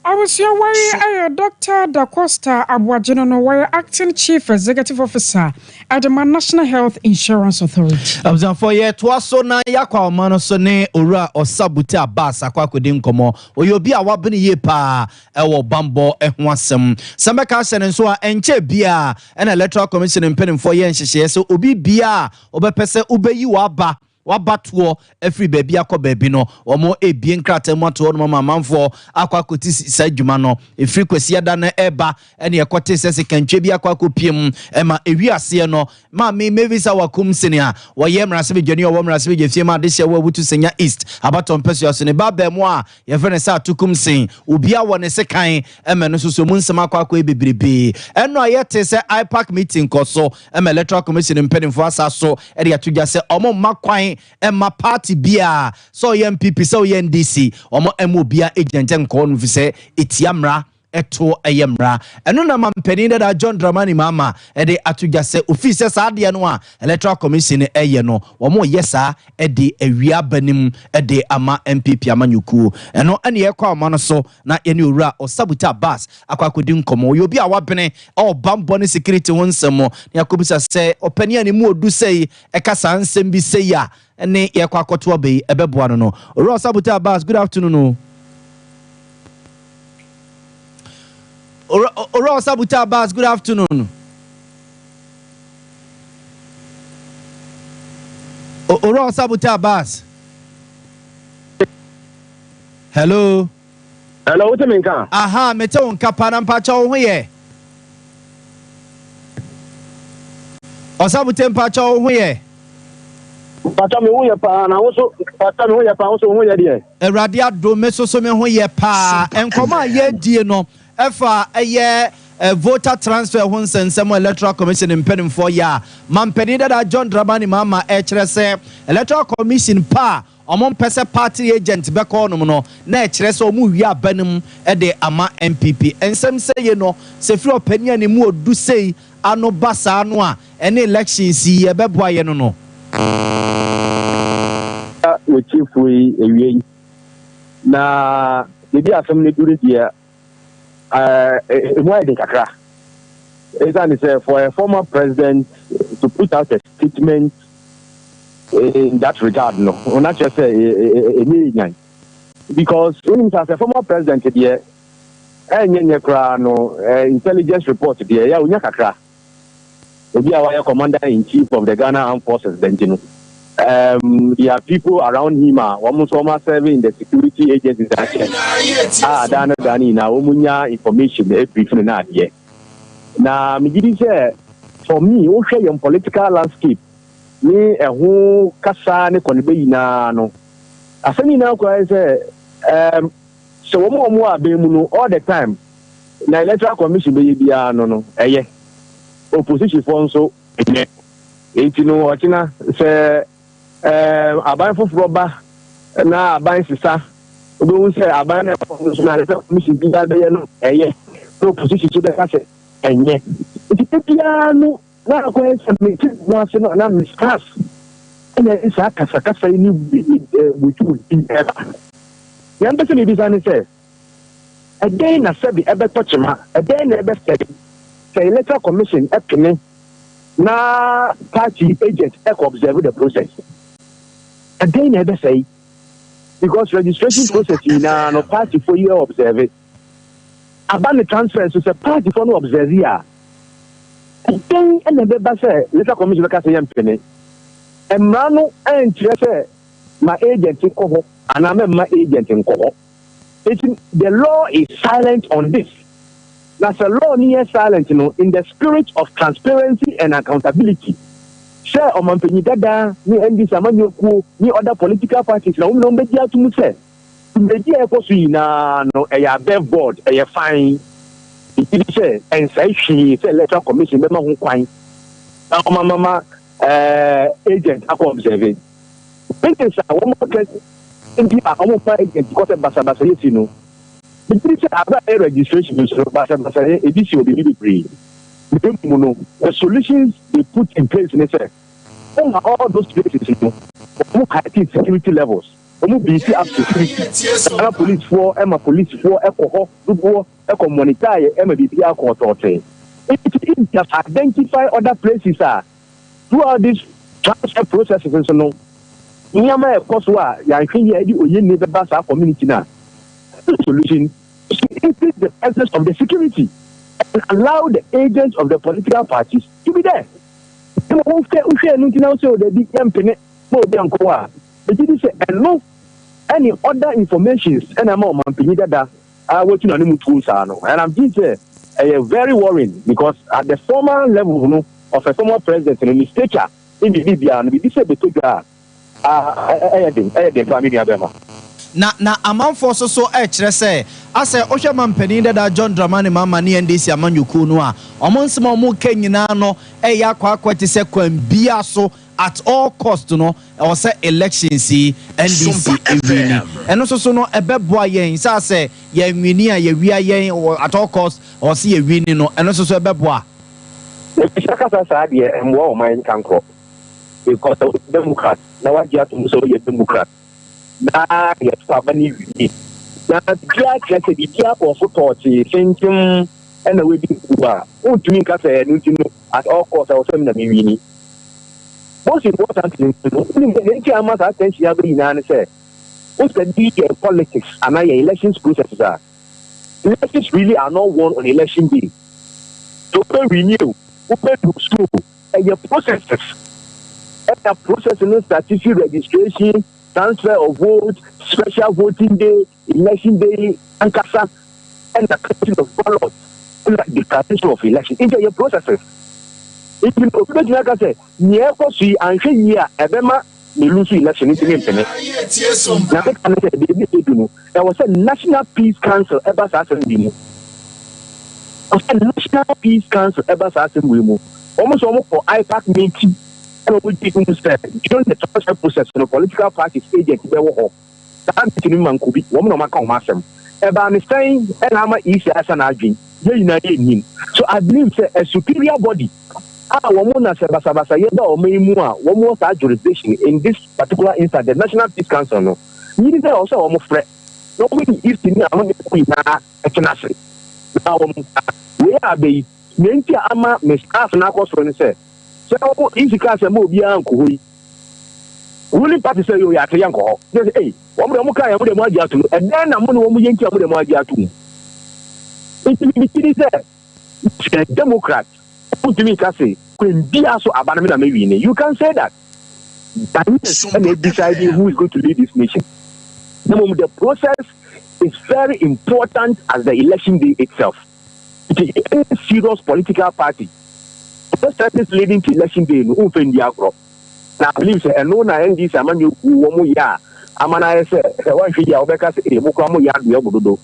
Abusua wei yɛ Dɔkta Da Costa Aboagye no no, wɔyɛ Acting Chief Executive Officer de ma National Health Insurance Authority. Abusuafoɔ yɛtoa so na yɛakɔ ahoma no so ne Owura Osabute Abbas akɔ akɔdi nkɔmmɔ. Ɔyɛ obi a wabene yie paa wɔ bammɔ ho asɛm. Sɛ mɛka ahyɛ no nso a, ɛnkyɛɛ biara ɛna Electoral Commission mpanimfoɔ yɛɛ nhyehyɛeɛ sɛ obi biara a wobɛpɛ sɛ wobɛyi w'aba w'abatoɔ afiri baabi akɔ baabi no, wɔrebue nkrataa mu ato hɔnom ama amanfoɔ akɔ akɔti saa adwuma no. Ɛfiri Kwasiada no ɛreba ɛne ɛkɔte sɛ sekantwa bi akɔ akɔpie mu ɛma ɛwi aseɛ no, Maame Mavis Awakum Sene a wɔyɛ mmarahyɛbadwani a ɔwɔ mmarahyɛbadwafie ma adehyeɛ wɔ Awutu Senya East abatoɔ mpɛsoa so ne ba abɛɛmoa a yɛfrɛ no sɛ Atukum Sen, obia wɔ ne sekan ɛma ɛno nso so mu nsɛm akɔ akɔyɛ bebrebee. Ɛno a yɛte sɛ IPAC meeting kɔ so ma Electoral Commission mpanimfoɔ asa so de ato dwa sɛ wɔn mma kwan mma party biara sɛ ɔyɛ NPP sɛ ɔyɛ NDC wɔn mma obiara gyina nkyɛn nkɔɔ no efisɛ etia mmara ɛto ɛyɛ mmara. Ɛno na mampanin dada John Dramani Mahama de ato dwa sɛ ofii sɛ saa adeɛ no a Electoral Commission ɛyɛ no wɔn yɛ saa de awia aba no mu de ama NPP amanyɔkuo. Ɛno ɛne yɛkɔ ahoma no so na yɛne Owura Osabute Abbas akɔ akɔdi nkɔmmɔ. Ɔyɛ obi a wabene wɔ bammɔ ne security ho nsɛm mu, na yɛakɔbisa sɛ ɔpanin a ne mu ɔdu sei ɛka saa nsɛm bi sei a ɛne yɛkɔ akɔto aba yi ɛbɛboa no no. Owura Osabute Abbas, good afternoon o. Owura Osabute Abbas, good afternoon. Owura Osabute Abbas. Hello. Hello, wote me nka? Aha, mete wo nka paa na mpakyɛ wo ho yɛ. Ɔsabute mpakyɛ wo ho yɛ. Mpakyɛ me ho yɛ paa na wo so mpakyɛ me ho yɛ paa wo so wo ho yɛ deɛ. Awurade adom me so so me ho yɛ paa. Nkɔmɔ a yɛredie no ɛfa ɛyɛ voter transfer ho nsɛnsɛm Electoral Commission mpanimfoɔ yɛ a mampanin dada John Dramani Mahama ɛkyerɛ sɛ Electoral Commission pa a Wɔn mpɛ sɛ party agent bɛkɔ hɔnom no, na ɛkyerɛ sɛ wɔn rewie aba no mu de ama NPP. Nsɛm sɛye no, sɛ ɛfiri ɔpanin a ne mu ɔdu sei ano ba saa no a, ɛne elections yi ɛbɛboa yɛn no no. W'atiefoɔ yi awiei, na baabi a asɛm no duru deɛ, ɛmu ayɛ den kakra. Ɛsiane sɛ for a former president to put out a statement in that regard no, na kyerɛ sɛ ɛnyɛ nyan. Because wonim sɛ as a former president deɛ, ɛnyɛ nyɛ koraa no, intelligence report deɛ, ɛyɛ a onya kakra. Obi a wayɛ Commander in Chief of the Ghana Armed Forces da nti no, there are people around him a wɔn nso wɔn aserve in the security agencies akyɛ a daa no daa no nyinaa wɔn nya information efiri no na adeɛ. Na megye di sɛ for me, wohwɛ yɛn political landscape ne ɛho kasa ne kɔnebɛ nyinaa no, asɛm nyinaa koraa yɛ sɛ sɛ wɔn a wɔwɔ abɛn mu no, all the time na Electoral Commission bɛyɛ biara no, ɛyɛ opposition foɔ nso nyɛ. Nti no ɔkyena sɛ aban foforɔ ba na aban sisa, wobɛhu sɛ aban no ɛkɔ no so na Electoral Commission biara bɛyɛ no ɛyɛ, na opposition nso bɛka sɛ ɛnyɛ. Nti da biara no na akɔyɛ sɛ mete ho ase no anaa mistrust ɛna ɛde saa kasakasa yi ne wutuwuti ɛba. Nea mpɛ sɛ mebisa ne sɛ, ɛdɛn na sɛbi ɛbɛtɔ kyema, ɛdɛn na ɛbɛsɛe sɛ Electoral Commission ɛpene na party agent ɛkɔ observe the process? Ɛdɛn na ɛbɛsɛe? Because registration process nyinaa no, party fo yi observe aba ne transfer nso, sɛ party fo no observe a, ɛdɛn ɛna ɛbɛba sɛ Electoral Commission bɛka sɛ yɛmpene? Mmara no ɛnkyerɛ sɛ ma agent kɔ hɔ anaa mɛmma agent nkɔ hɔ. Eti the law is silent on this. Na sɛ law no yɛ silent no, in the spirit of transparency and accountability, sɛ ɔmampanyin dada ne NDC amanyɔkuo ne other political parties na wɔn nyinaa wɔbɛgye ato mu sɛ dwumadi a ɛkɔ so nyinaa no ɛyɛ above board, ɛyɛ fine, nti sɛ ɛnsɛe hwee sɛ Electoral Commission bɛma ho kwan na ɔmamama agent akɔ observe meetings a wɔn aka nti a wɔn fa agent kɔ sɛ basabasa yɛ si no. Bibiri sɛ abira yɛ registration nso no, basabasa yɛ ebi si wɔ biribi bebree na emu no, the solutions they put in place ne sɛ wɔn ma all those places no, wɔn heighten security levels, wɔn beef up security. Ghana policefoɔ ɛma policefoɔ ɛkɔ hɔ dodoɔ ɛkɔ monitor yɛ ɛma biribi akɔ ɔtɔɔtɔe. Nti if you have identified other places a throughout this transfer processes nso no, nneɛma a ɛkɔ so a yɛanhwɛ yie a ɛde oyinni bɛba saa community no a, solution is to increase the presence of the security and allow the agents of the political parties to be there. Ɛna wohwɛ wohwɛ ɛno nti na wosɛ o dabi, yɛmpene ma obi ankɔ hɔ a, megye di sɛ ɛno ɛne other informations ɛna ama ɔmanpanyin dada a watu n'ano mu tuo saa no. And I'm think sɛ ɛyɛ very worrying because at the former level no of a former president no, ne stature ne biribi biara no, biribi sɛ bɛtɔ dwa a, ɛyɛ den, ɛyɛ den paa, me nua bɛrima. Na amanfoɔ so ɛkyerɛ sɛ asɛ wohwɛ ma mpanin dada John Dramani Mahama ne NDC amanyɔkuo no a, ɔmo nsɛm a ɔmo ka nyinaa no ɛyɛ akɔ te sɛ kwan bia so, at all cost no, ɛwɔ sɛ elections yi NDC ewin. Ɛno nso so no ɛbɛboa yɛn sɛ asɛ yɛnwin a yɛwia yɛn wɔ at all cost ɛwɔ sɛ yɛwin no, ɛno nso so ɛbɛboa. Ebisa kasa saa deɛ, ɛmmoa ɔman nkankorɔ because sɛ woyɛ Democrat na wagye atom sɛ woyɛ Democrat na yɛto aba no wie na biribiara kyerɛ sɛ biribiara kɔɔ so tɔɔtee fenkyem ɛna wadi nkuo a, wontumi nka sɛ ɛno nti no at all cost ɛwɔ sɛ na mewin. Most importantly no, wonim sɛ nti ama saa tension aba nyinaa ne sɛ wostudy yɛn politics anaa yɛn elections processes a, elections really are not won on election day. So wopɛ win o, wopɛ lose o, ɛyɛ processes. Ɛna process no start fi registration, transfer of vote, special voting day, election day ankasa, ɛna counting of ballot, ɛna declaration of election. Nti ɛyɛ processes. Nti obi bɛtumi aka sɛ nea ɛkɔ so yi, anhwɛ yie a, ɛbɛma me lose election, nti ne mpene. Na meka ne sɛ beebi a edu no, ɛwɔ sɛ National Peace Council ɛba saa asɛm bi mu. Ɛwɔ sɛ National Peace Council ɛba saa asɛm wei mu. Wɔn nso wɔn kɔ IPAC meeting ɛna wɔn gye mu sɛ during the transfer process no, political parties agent bɛwɔ hɔ. Saa meeting no ma nkobi wɔn na wɔn aka wɔn asɛm. Ɛbaa ne sɛn ɛna ama EC asa n'adwen? Yɛn nyinaa yɛ nim. So I believe sɛ a superior body a wɔn na sɛ basabasa yɛ ba wɔn yi mu a, wɔn wɔ saa jurisdiction, in this particular instance the National Peace Council no, nyini sɛ ɔsɛ wɔn frɛ na wɔn yi EC ne ahɔn ne nyinaa ɛtena ase na wɔn wei a abɛyi. Nea nti a ama mistrust no akɔ soro ne sɛ wɔn EC kaa sɛ ma obiara nkɔ hɔ yi, ruling party sɛ yɛ ate yɛ nkɔ hɔ ne sɛ ei, wɔn de wɔn kaa yɛn mo de mo agye ato mu. Ɛdɛn na mo ne wɔn yɛ nti a mo de mo agye ato mu? Nti mi ti ni sɛ Democrat ntumi nka se. Ɛkwan biara so aba no me na me win. You can say that. Ghanaians ɛna decide who is going to lead this nation. Na mmom the process is very important as the election day itself. Nti any serious political party, processes leading to election day no, womfa ndi agorɔ. Na I believe sɛ ɛno na NDC amanyɔkuo wɔn yɛ a ama no ayɛ sɛ sɛ woanhwɛ yie a wobɛka sɛ ee mo koraa moyɛ adoɛ mo dodo.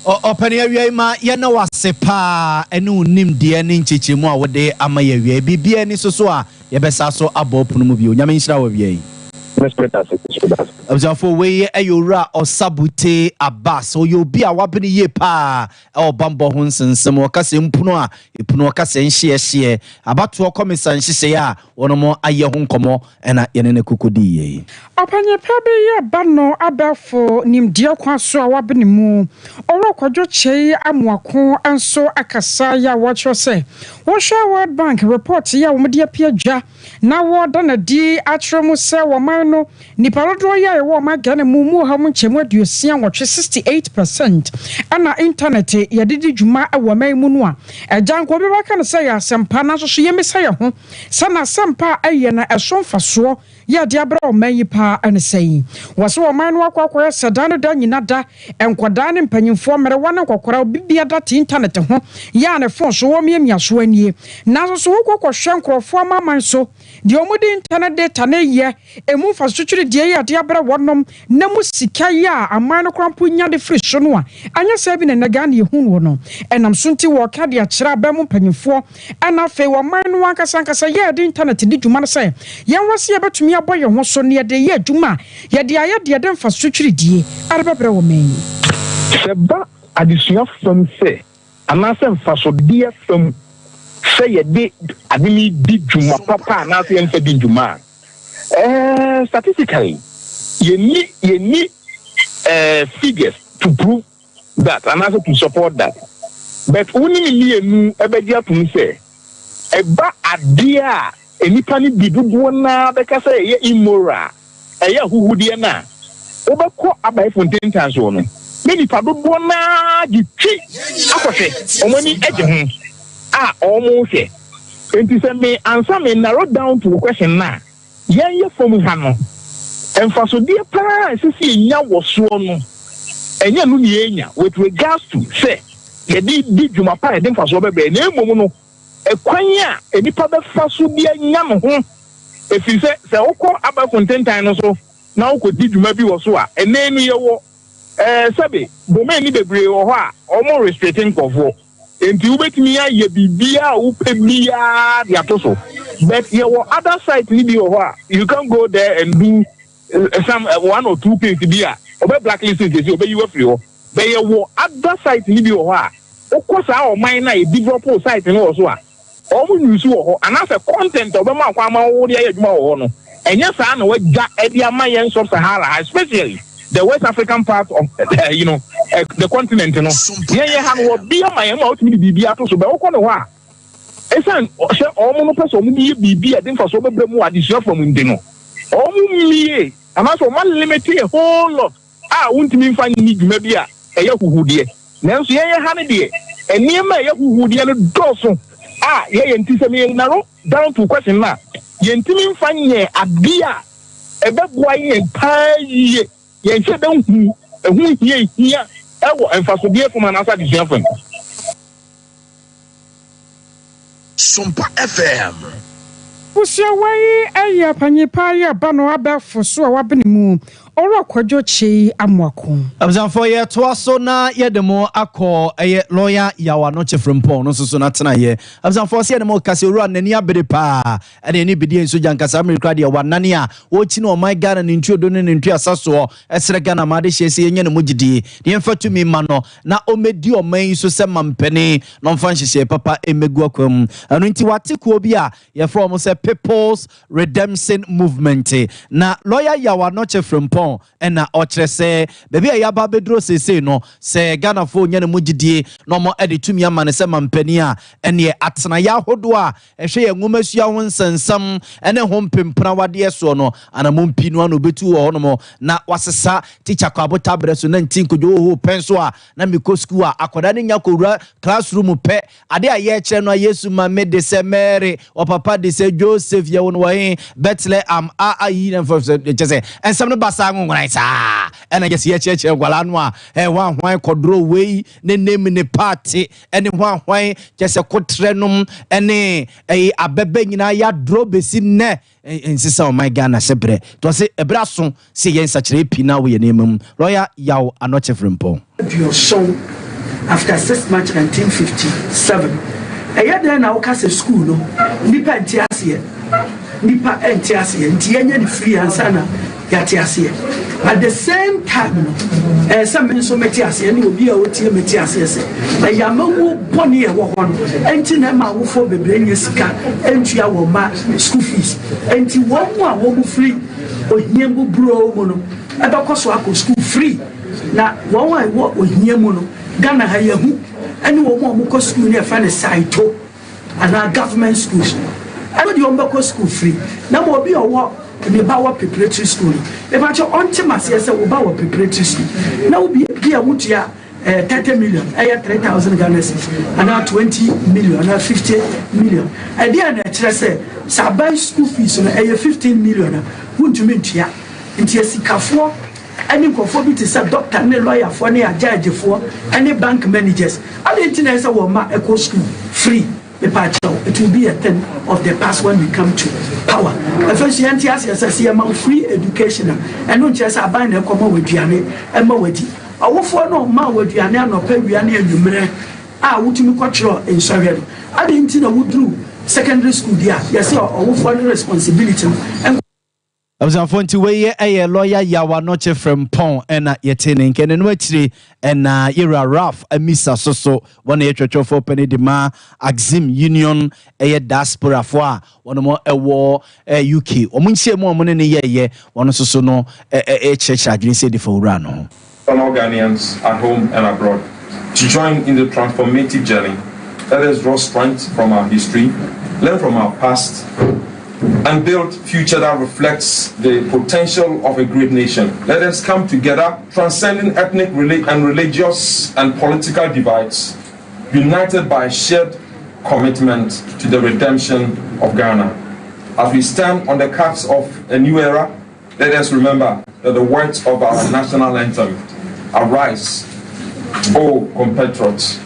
Ɔpɛni, awia yi ma yɛna wase paa ɛne wo nimdeɛ ne nkyekyɛmu a wode ama yɛ awia yi. Biribiara ni so so a yɛbɛsa so abɔ pono mu bio. Nyame nhyira wɔ awia yi. Abusuafoɔ, wei ɛyɛ Owura Ɔsabute Abbas. Ɔyɛ obi a wabene yie paa ɛwɔ bambɔ ho nsensɛm. Ɔkasa mpono a ɛpono, ɔkasa nhyeɛhyeɛ abatoɔ kɔmisa nhyehyɛeɛ a wɔnom ayɛ ho nkɔmmɔ ɛna yɛne ne koko di yie. Ɔpanyin pa bi yɛ ba no abɛɛfo nimdeɛ kwan so a wabene mu, Ɔwɔ Kwadwo Kyei Amoako, nso akasa yɛ a wɔkyerɛ sɛ wɔhwɛ World Bank report yi a wɔde apia dwa na wɔda n'adi akyerɛ mu sɛ wɔman no nipa dodoɔ yi a ɛwɔ ɔman Ghana mu mu ɔha mu nkyɛmu 68, 68%, ɛna internet yɛde di dwuma wɔ ɔman mu no a, ɛgya nka obi bɛka no sɛ yɛ asɛmpa, nanso so yɛmmisa yɛ ho sɛ n'asɛmpa a ɛyɛ na ɛso mfasoɔ yɛde abrɛ ɔman yi paa ɛne sɛn. Wɔsɛ ɔman no akɔ akɔyɛ sɛ dan no da nyina da, nkwadaa ne mpanyimfoɔ, mmerewa ne nkɔkora, obi bia da te internet ho yɛ a ne phone so wɔmiamia so anie. Nanso so wokɔ kɔhwɛ nkurɔfoɔ amaman so deɛ wɔde internet data ne yɛ emu mfaso deɛ yɛ ade abrɛ wɔnom na mu sika yi a aman no koraa mpo nya de firi so no a, anyɛ sɛ bi na ɛnɛ Ghana yɛhu no no ɛnam so. Nti wɔka de akyerɛ abɛn mu mpanyimfoɔ ɛna afei wɔman no ankasa ankasa yɛ de internet di dwuma no sɛ yɛn wɔ sɛ yɛbɛtumi abɔ yɛn ho so ne yɛde yɛ adwuma a yɛde ayɛ deɛ de mfaso twiridie ade bɛbrɛ wɔ man yi. Sɛ ba adesua fam sɛ anaasɛ mfasodeɛ fam sɛ yɛde ade no di dwuma papa anaasɛ yɛmfa di dwuma a, statistically yɛnni figures to prove that anaasɛ to support that, but wo ne ne mmienu ɛbɛgye atom sɛ ɛba adeɛ a nnipa no bi dodoɔ naa bɛka sɛ ɛyɛ immoral, ɛyɛ ahuhudeɛ no a, wobɛkɔ abaɛfo ntentan soɔ no na nipa dodoɔ naa gye twi akɔhwɛ, wɔn ani gye ho a wɔn hwɛ. Nti sɛ me ansa me narrow down to the question na yɛn yɛ fam ha no, mfasodeɛ paa a ɛsɛ sɛ yɛnya wɔ soɔ no, ɛnyɛ no ne yɛnya with regards to sɛ yɛde di dwuma pa a yɛde mfasoɔ bɛbrɛ, na emom no ɛkwan a nipa bɛfa so de anya ne ho, efiri sɛ sɛ wokɔ abɛɛfo ntentan no so na wokɔ di dwuma bi wɔ so a, ɛnɛ no yɛwɔ sɛbe domain ni bebree wɔ hɔ a wɔn restrict nkɔfoɔ, nti wobɛtumi ayɛ biribiara a wopɛ biara de ato so, but yɛwɔ other site ni bi wɔ hɔ a you can go there and do some one or two things bi a ɔbɛ blacklist sisi, ɔbɛyi wafiri hɔ. But yɛwɔ other site ni bi wɔ hɔ a wokɔ saa ɔman na yɛ develop site no wɔ so a, wɔn use wɔ hɔ anaasɛ content a ɔbɛma akɔ ama wo de ayɛ adwuma wɔ hɔ no, ɛnyɛ saa na wagya ɛde ama yɛn Sub Sahara, especially the West African part of the continent no. Yɛn yɛ ha no, wɔ bi ama yɛn ma wotumi de biribi ato so bɛ wokɔ ne hɔ a, esan sɛ wɔn no pɛ sɛ wɔn de yɛ biribi a ɛde mfasoɔ bɛbrɛ mu wɔ adesua fam nti no, wɔn mmie anaasɛ wɔn limit a whole lot a wontumi nfa nni dwuma bi a ɛyɛ huhudeɛ. Nanso yɛn yɛ ha no deɛ, nneɛma a ɛyɛ huhudeɛ no dɔɔso a yɛyɛ. Nti sɛ meyɛ narrow down to question na yɛntumi nfa nyɛ adeɛ a ɛbɛboa yɛn paa yie, yɛn hyɛ bɛ hu ɛho hia hia ɛwɔ mfasodeɛ fam anaasɛ adesua fam. Sompa FM. Busuawa yi yɛ panyin yi aba no abɛɛfo so a wabene mu, Ɔwura Kwadwo Kyei Amoako. Abusuafoɔ, yɛtoa so na yɛde mo akɔ ɛyɛ lɔya Yaw Anokye Frimpɔn no nso so n'atenaeɛ. Abusuafoɔ, sɛ yɛde mo kasa, owura n'ani abere paa ɛne ɛne bidie nso gya nkasa mmirikura deɛ wanane a wɔrekyi no ɔman Ghana ne ntuodo ne ne ntuasa soɔ. Ɛsrɛ Ghana ma adehyɛ sɛ yɛnyɛ ne mu gyidie na yɛmfa tumi ma no na ɔmmɛdi ɔman yi so sɛ mampani na ɔmfa nhyehyɛe papa mmɛgu akwan mu. Ɛno nti wate kuo bi a yɛfrɛ wɔn sɛ People's Redemption Movement, na lɔya Yaw Anokye Frimpɔn. Frimpong ɛna ɔkyerɛ sɛ baabi a yɛaba abɛduro seesei no, sɛ Ghanafoɔ nya ne mu gyidie na ɔmo de tumi ama no sɛ mampanin a, ɛneɛ atenaeɛ ahodoɔ a ɛhwɛ yɛn nwomasua ho nsɛnsɛm ɛne ho mpemprawadeɛ soɔ no, anammɔn pii no ano obɛtu wɔ hɔnom na wasesa tikya kɔ abotaberɛ so na nti nkodwo hoho pɛn so a na mekɔ sukuu a, akwadaa no nya kɔwura classroom pɛ, ade a yɛkyerɛ no a, Yesu ma me de sɛ Mary, ɔpapa de sɛ Joseph, yɛwo no wɔ he? Bethlehem. A ayi na mfa kyɛ sɛ ɛnsɛm no ba saa nwonworan saa, ɛna kyɛ sɛ yɛkyerɛkyerɛ nkwalaa no a, ɛhwan hwan kɔdorɔ wei ne nem ne paate ɛne hwan hwan, kyɛ sɛ kotrɛ nom ɛne ɛyi abɛbɛ nyinaa yɛadorɔ bɛsi nnɛ nsesa ɔman Ghana hyɛ berɛ nti ɔse ɛberɛ aso sɛ yɛn nsakyerɛ pii na woyɛ nneɛma mu. Lawyer Yaw Anɔkye Frimpong. 70 after 6 March 1957, ɛyɛ dɛn na woka sɛ school no nipa nte aseɛ, nipa nte aseɛ, nti yɛnyɛ ne free ansa na yɛate aseɛ? At the same time no, ɛyɛ sɛ me nso mete aseɛ ne obi a ɔtie mete aseɛ sɛ ɛyɛ amamuo bɔne ɛwɔ hɔ no ɛnti na ɛma awofoɔ bebree nyɛ sika ɛntua wɔn ma school fees. Ɛnti wɔn mu a wɔn mu firi ohia buburo mu no ɛbɛkɔ so akɔ school free, na wɔn a ɛwɔ ohia mu no, Ghana ha yɛhu ɛne wɔn a wɔkɔ school no yɛfrɛ no saito anaa government schools no, ɛno deɛ wɔn bɛkɔ school free. Na ma obi a ɔwɔ ne ba wɔ preparatory school no, ebakyɛ ɔnte ma seɛ sɛ wo ba wɔ preparatory school na obi bi a wotua 30 million, ɛyɛ 3,000 Ghana cedis, anaa 20 million anaa 50 million, ɛdeɛ na ɛkyerɛ sɛ sɛ aban school fees no ɛyɛ 15 million a, wontumi ntua. Nti asikafoɔ ɛne nkurɔfoɔ bi te sɛ doctor ne lawyerfoɔ ne agyagyefoɔ ɛne bank managers ade nti na ɛsɛ wɔn ma ɛkɔ school free. Mepakyɛw, it will be a thing of the past when we come to power. Ɛfɛ nso yɛn ti aseɛ sɛ sɛ yɛma free education a, ɛno nkyerɛ sɛ aban na ɛkɔma wɔ aduane ɛma wɔ adi. Ɔwofoɔ no ɔma wɔ aduane anɔpa, wia ne anwummerɛ a wotumi kɔtwerɛ nsɔhwɛ no ade nti na woduru secondary school bi a, yɛsɛ ɔwofoɔ no responsibility no. Abusuafoɔ, nti wei ɛyɛ lawyer Yaw Anɔkye Frɛmpɔn ɛna yɛte ne nkɛne no akyire. Ɛna yɛwura Ralph Amisa so so wɔn yɛ twɛtwɛfoɔ pɛne de ma Axim Union, ɛyɛ diasporafoɔ a wɔn ɛwɔ UK. Wɔn nhyia mu a wɔn ne ne yɛɛyɛ, wɔn nso so no ɛkyerɛkyerɛ adwene sɛ de fa wura no ho. Fellow Ghanaians at home and abroad to join in the transformative journey. Let us draw strength from our history, learn from our past, and build future that reflects the potential of a great nation. Let us come together, transcending ethnic and religious and political divides, united by a shared commitment to the redemption of Ghana. As we stand on the cusp of a new era, let us remember that the words of our national anthem, "Arise, O compatriots,"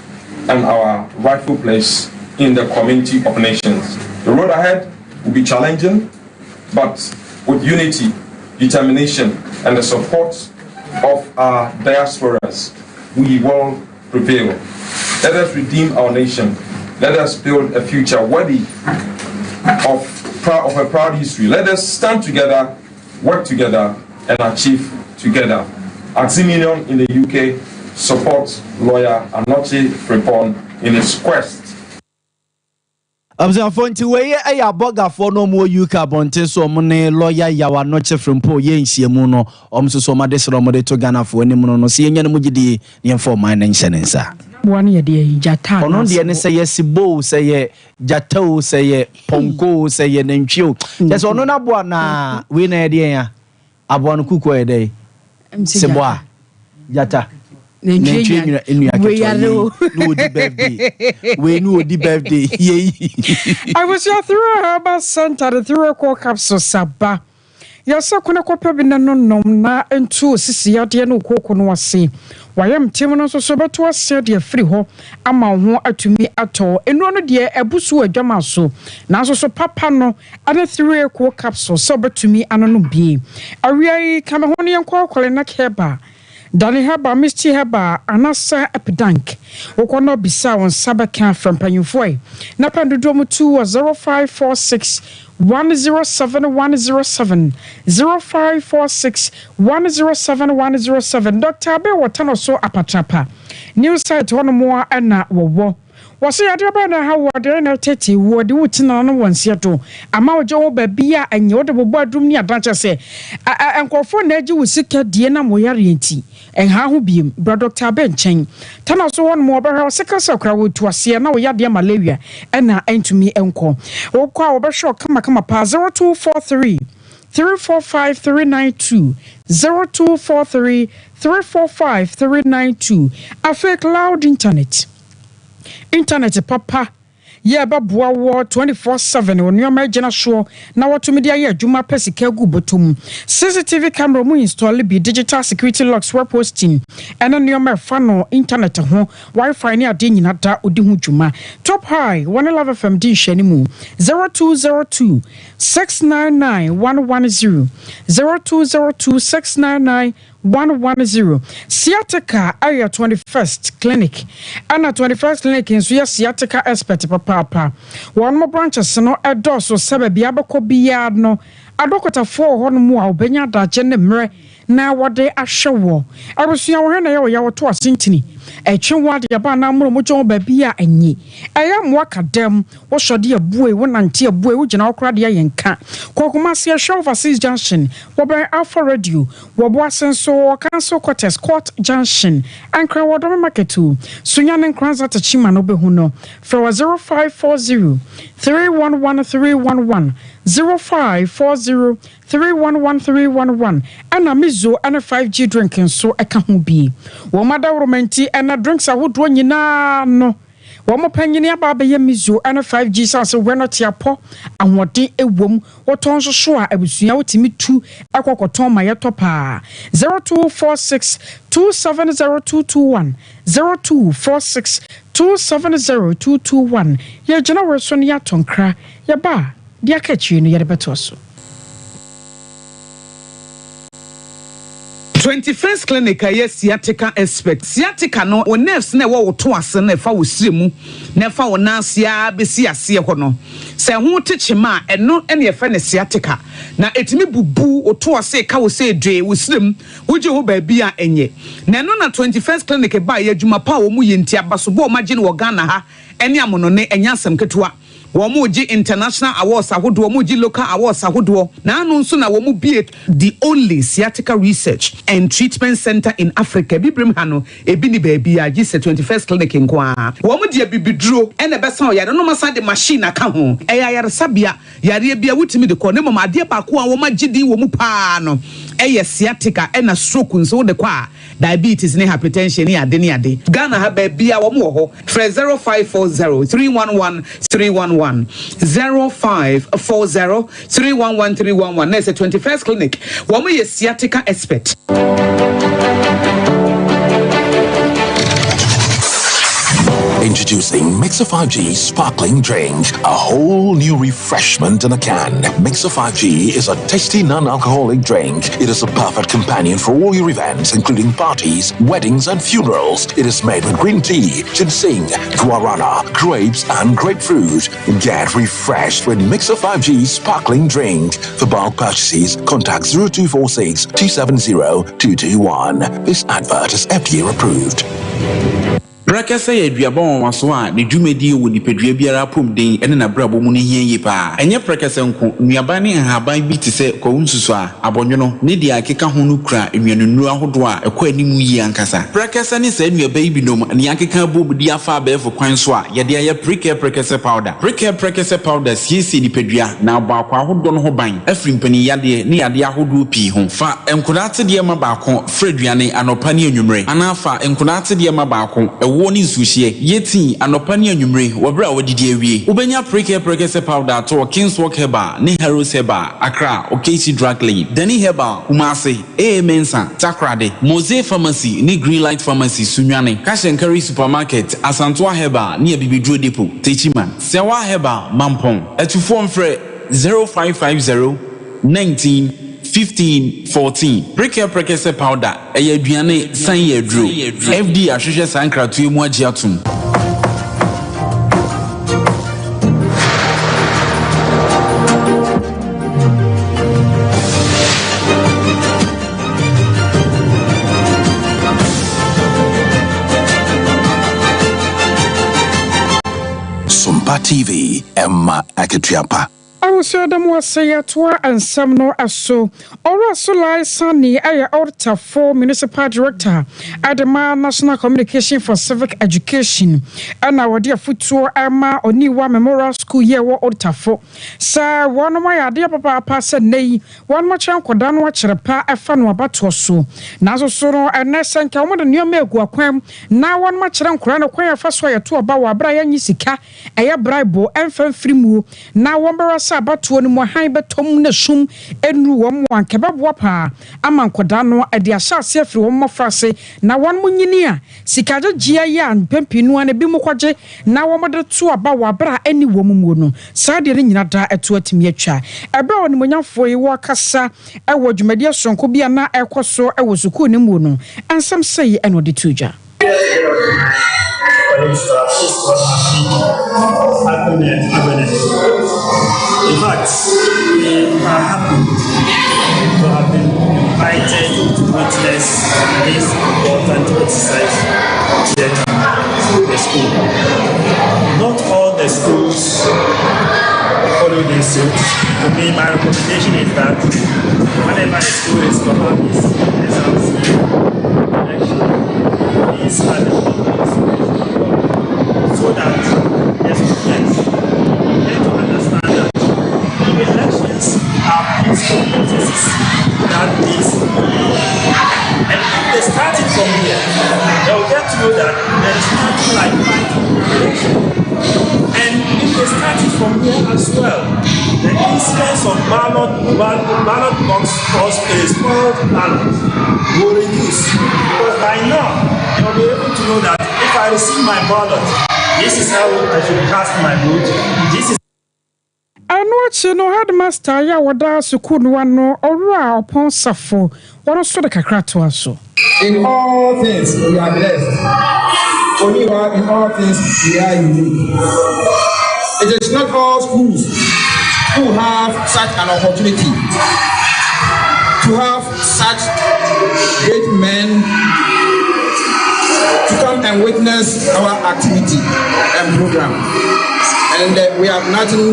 and our rightful place in the community of nations. The road ahead will be challenging, but with unity, determination, and the support of our diasporas, we will prevail. Let us redeem our nation. Let us build a future worthy of a proud history. Let us stand together, work together, and achieve together. Axim Union in the UK supports lawyer Anokye Frimpong in his quest. Abusuafoɔ, nti wei yɛ abɔgafoɔ no ɔmo wɔ UK abɔnten so, ɔmo ne lawyer Yaw Anɔkye Frimpong yɛ nhyiamu no. Ɔmo nso so ɔmo ade srɛ ɔmo de to Ghanafoɔ anim no sɛ yɛnya no mu gyidie ne yɛmfa ɔman no nhyɛ ne nsa. Boa no yɛ deɛ gyata. Ɔno deɛ ne sɛ yɛ sibo, sɛ yɛ gyata o, sɛ yɛ pɔnkɔ o, sɛ yɛ nantwi o, kyɛ sɛ ɔno n'aboa na wei na yɛde yɛn a aboa no kuku yɛ dɛ seboa gyata nantwie nua ketewa yei na odi birthday, wei na odi birthday yei. Abusua, Three Herbal Center de Three Core Capsule saba yɛsɛ kone kɔpɛ bi na no nom na ntu osisi yadeɛ ne okooko no ase wayɛ ntem no nso so bɛto aseɛ de afiri hɔ ama wo ho atumi atɔ. Nnuro no deɛ ɛbu so wɔ adwama so, nanso so papa no ɛne Three Core Capsule sɛ wobɛtumi anonom bie. Awia yi ka me ho no, yɛnkɔ akɔle na kɛba Dane Herbal, Misty Herbal anasa Epidank. Wokɔ na bisa wo nsa bɛka frɛ mpanyimfoɔ yi na pɛn dodoɔ mu tu wɔ 0546 107 107, 0546 107 107. Dr. Abe wɔ Tano so Apatrapa new site hɔnom a ɛna wɔwɔ. Wɔse yadeɛ bɛn na ɛha wo adeɛ na ɛtete wo ɛde wo ti nana no wɔ nseɛ do ama wogye wo baabi a ɛnyɛ wode bobɔ adum ne adan kyɛ sɛ nkurɔfoɔ na agye wo sika die nam wo yareɛ nti ɛnha ho biem bra Dɔkta Abe nkyɛn tana so hɔ nom wɔbɛhwɛ wo sickle cell koraa wɔtu aseɛ na wo yadeɛ malaria ɛna ɛntumi nkɔ wokɔ a wɔbɛhwɛ wo kama kama paa 0243 345 392 0243 345 392 afei cloud internet Intanɛt papa yɛ bɛboa woɔ 24/7 wɔ nnoɔma agyina soɔ na watumi de ayɛ adwuma apɛ sika agu bɔtɔ mu. CCTV camera mu install bi, digital security locks, web hosting ɛne nnoɔma ɛfa no intanɛt ho, wifi ne adeɛ nyina da ɔdi ho dwuma. Top High wɔne Love FM di nhwɛanimu 0202 699 110, 0202 699 110. Sciatica yɛ 21st Clinic ɛna 21st Clinic nso yɛ sciatica expert papaapa. Wɔn branches no dɔɔso sɛ baabi a bɛkɔ biara no adɔkotafoɔ wɔ hɔnom a wɔbɛnya adagye ne mmerɛ na wɔde ahwɛ wɔ. Abusua wo hɛ na ɛyɛ wo ya wɔto asentini ɛtwe wo ade aba anaa mono mogya wɔ baabi a ɛnye ɛyɛ mmoa ka dɛm Wosɔ de abue, wonante abue, wogyina hɔ koraa de ayɛ nka. Kɔ Kumasi Ɛhwɛ Overseas Junction, wɔbɛn Alpha Radio, wɔ Boase nso wɔ Council Quarters, Court Junction, Ankara wɔ Dome Market o, Sunyani Nkoranza Techiman wobɛhu no. Frɛ wɔ 0540 311 311, 0540 311 311, ɛna Mizo ne 5G drink nso ka ho bi. Wɔn adaworoma nti ɛna drinks ahodoɔ nyinaa no Wɔn panyin aba abɛyɛ Mizo ne 5G sane sɛ wɛ no te apɔ, ahoɔden wom, wotɔ nso so a abusua wotumi tu kɔ kɔtɔn ma yɛtɔ paa. 0246 270221, 0246 270221. Yɛgyina wɔ so na yɛatɔ nkra, yɛba a deɛ aka akyire no yɛde bɛtoa so. 21st Clinic a ɛyɛ sciatica expert. Sciatica no, wo nerves no a ɛwɔ wo to ase no a ɛfa wo srɛ mu na ɛfa wo nan ase ara bɛsi aseɛ hɔ no, sɛ ɛho te kyema a, ɛno na yɛfrɛ no sciatica. Na ɛtumi bubu wo to ase, ɛka wo sɛ dwee, wo srɛ mu, wogye ho baabi a ɛnyɛ. Na ɛno na 21st Clinic baeɛ, adwuma pa a wɔyɛ nti, abasobɔ a wɔagye no wɔ Ghana ha ne amonɔne, ɛnyɛ asɛm ketewa. Wɔregye international awards ahodoɔ, wɔregye local awards ahodoɔ, na ano nso na wɔbue the only sciatica research and treatment centre in Africa. Abibirem ha no, ebi nni baabiara gye sɛ 21st Clinic nko ara. Wɔde abibiduro na ɛbɛsa ɔyare no na wɔasan de machine aka ho. Ɛyɛ ayaresabea, yareɛ biara wotumi de kɔ, na mmom adeɛ baako a wɔagye din wɔ mu pa ara no yɛ sciatica ɛna stroke nso wode kɔ a, Diabetes ne hypertension ne ade ne ade. Ghana ha baabiaa wɔn wɔ hɔ. Frɛ 0540 311 311, 0540 311 311 na ɛsɛ 21st clinic wɔn yɛ sciatica expert. Introducing Mixer 5G Sparkling Drink, a whole new refreshment in a can. Mixer 5G is a tasty non-alcoholic drink. It is a perfect companion for all your events, including parties, weddings, and funerals. It is made with green tea, ginseng, guarana, grapes, and grapefruit. Get refreshed with Mixer 5G Sparkling Drink. For bulk purchases, contact 0246 270 221. This advert is FDA approved. Prɛkɛsɛ yɛ aduaba nwanwaso a ne dwumadie wɔ nipadua biara apɔmuden ne n'abrabɔ mu no hia yie pa ara. Ɛnyɛ prɛkɛsɛ nko, nnuaba ne nhaban bi te sɛ kwawu nsusuaa, abɔnwono, ne deɛ ɛkeka ho no kura nnuanennuro ahodoɔ a ɛkɔ anim yie ankasa. Prɛkɛsɛ ne saa nnuaba yi binom na yɛakeka abom de afa abɛɛfo kwan so a yɛde ayɛ Prekɛ Prɛkɛsɛ Powder. Prekɛ Prɛkɛsɛ Powder siesie nipadua na abɔ akwaa ahodoɔ no ho ban afiri mpaninyadeɛ ne yadeɛ ahodoɔ pii ho. Fa nkwadaa atedeɛ ma baako Fra aduane anɔpa ne anwummere, anaa fa nkonaa atedeɛ ma baako, ɛwoɔ ne nsuohyeɛ. Yɛ tii anɔpa ne anwummere wɔ berɛ a woadidi awie. Wobɛnya Prekɛ Prɛkɛsɛ Powder atɔ wɔ Kingswalk Herbal ne Harrows Herbal, Accra, Okaishie Drug Lane, Dani Herbal, Kumasi, AA Mensah, Takoradi, Mose Pharmacy ne Greenlight Pharmacy, Sunyani, Cash and Carry Supermarket, Asantoa Herbal ne Abibiduro Depot, Techiman, Sɛwa Herbal, Mampong. Atufoɔ mfrɛ 0550 19 15 14. Prekɛ prɛkɛsɛ powder, ɛyɛ aduane san yɛ aduro. FDA ahwehwɛ saa nkratoɔ yi mu agye atom. Asempa TV, Emma Akatua pa. Abusua da mu ase yɛtoa nsɛm no so. Owura Sulai Sani yɛ Old Tafo Municipal Director de ma National Communication for Civic Education na wɔde afutuo rema Oniwa Memorial School yi a ɛwɔ Old Tafo sɛ wɔnom ayɛ adeɛ papaapa sɛ nnɛ yi wɔnom akyerɛ nkwadaa no akyerɛ pa ɛfa no abatoɔ so. Nanso so no ɛnnɛ sɛ nka wɔde nneɛma agu akwan mu na wɔnom akyerɛ nkwadaa no kwan a ɛfa so a yɛto aba wɔ abere a yɛnnye sika ɛyɛ braibo ɛmfa mfiri muo na wɔn bɛra sɛ abatoɔ no mu hann bɛtɔ mu na sum nnuru wɔn mu a anka ɛbɛboa paa ama nkwadaa no de ahyɛ aseɛ afiri wɔn mmɔfraase na wɔn nyini a sika gyegyeɛ yi a mpɛn pii no ara no ebinom kɔgye na wɔn de to aba wɔ aberɛ a ɛnni wɔn muo no saa deɛ no nyina daa ɛto atumi atwa. Ɛberɛ a onimuonyamfoɔ yi wɔrekasa wɔ dwumadie sononko bi a na ɛrekɔ so wɔ sukuu no muo no nsɛm sei na ɔde too dwa. In fact, we are happy to have been invited to witness this important exercise here in the school. Not all the schools follow this suit. To me, my recommendation is that whenever a school is to have its exams here, election, these are the problems so that the students get to understand that elections are peaceful processes that needs and if they start it from here, they will get to know that there is nothing like fighting election. And if they start it from here as well, the incidence of ballot ballot box or spoiled ballot will reduce. Because by now, they will be able to know that if I receive my ballot, this is how I should cast my vote. This is Ɛno akyi no, headmaster yi a wɔda sukuu no ano, Owura Ɔpɔn Safo, wɔn nso de kakra toa so. In all things we are blessed. Oniwa, in all things we are unique. It is not all schools who have such an opportunity to have such great men to come and witness our activity and program. And uh, we have nothing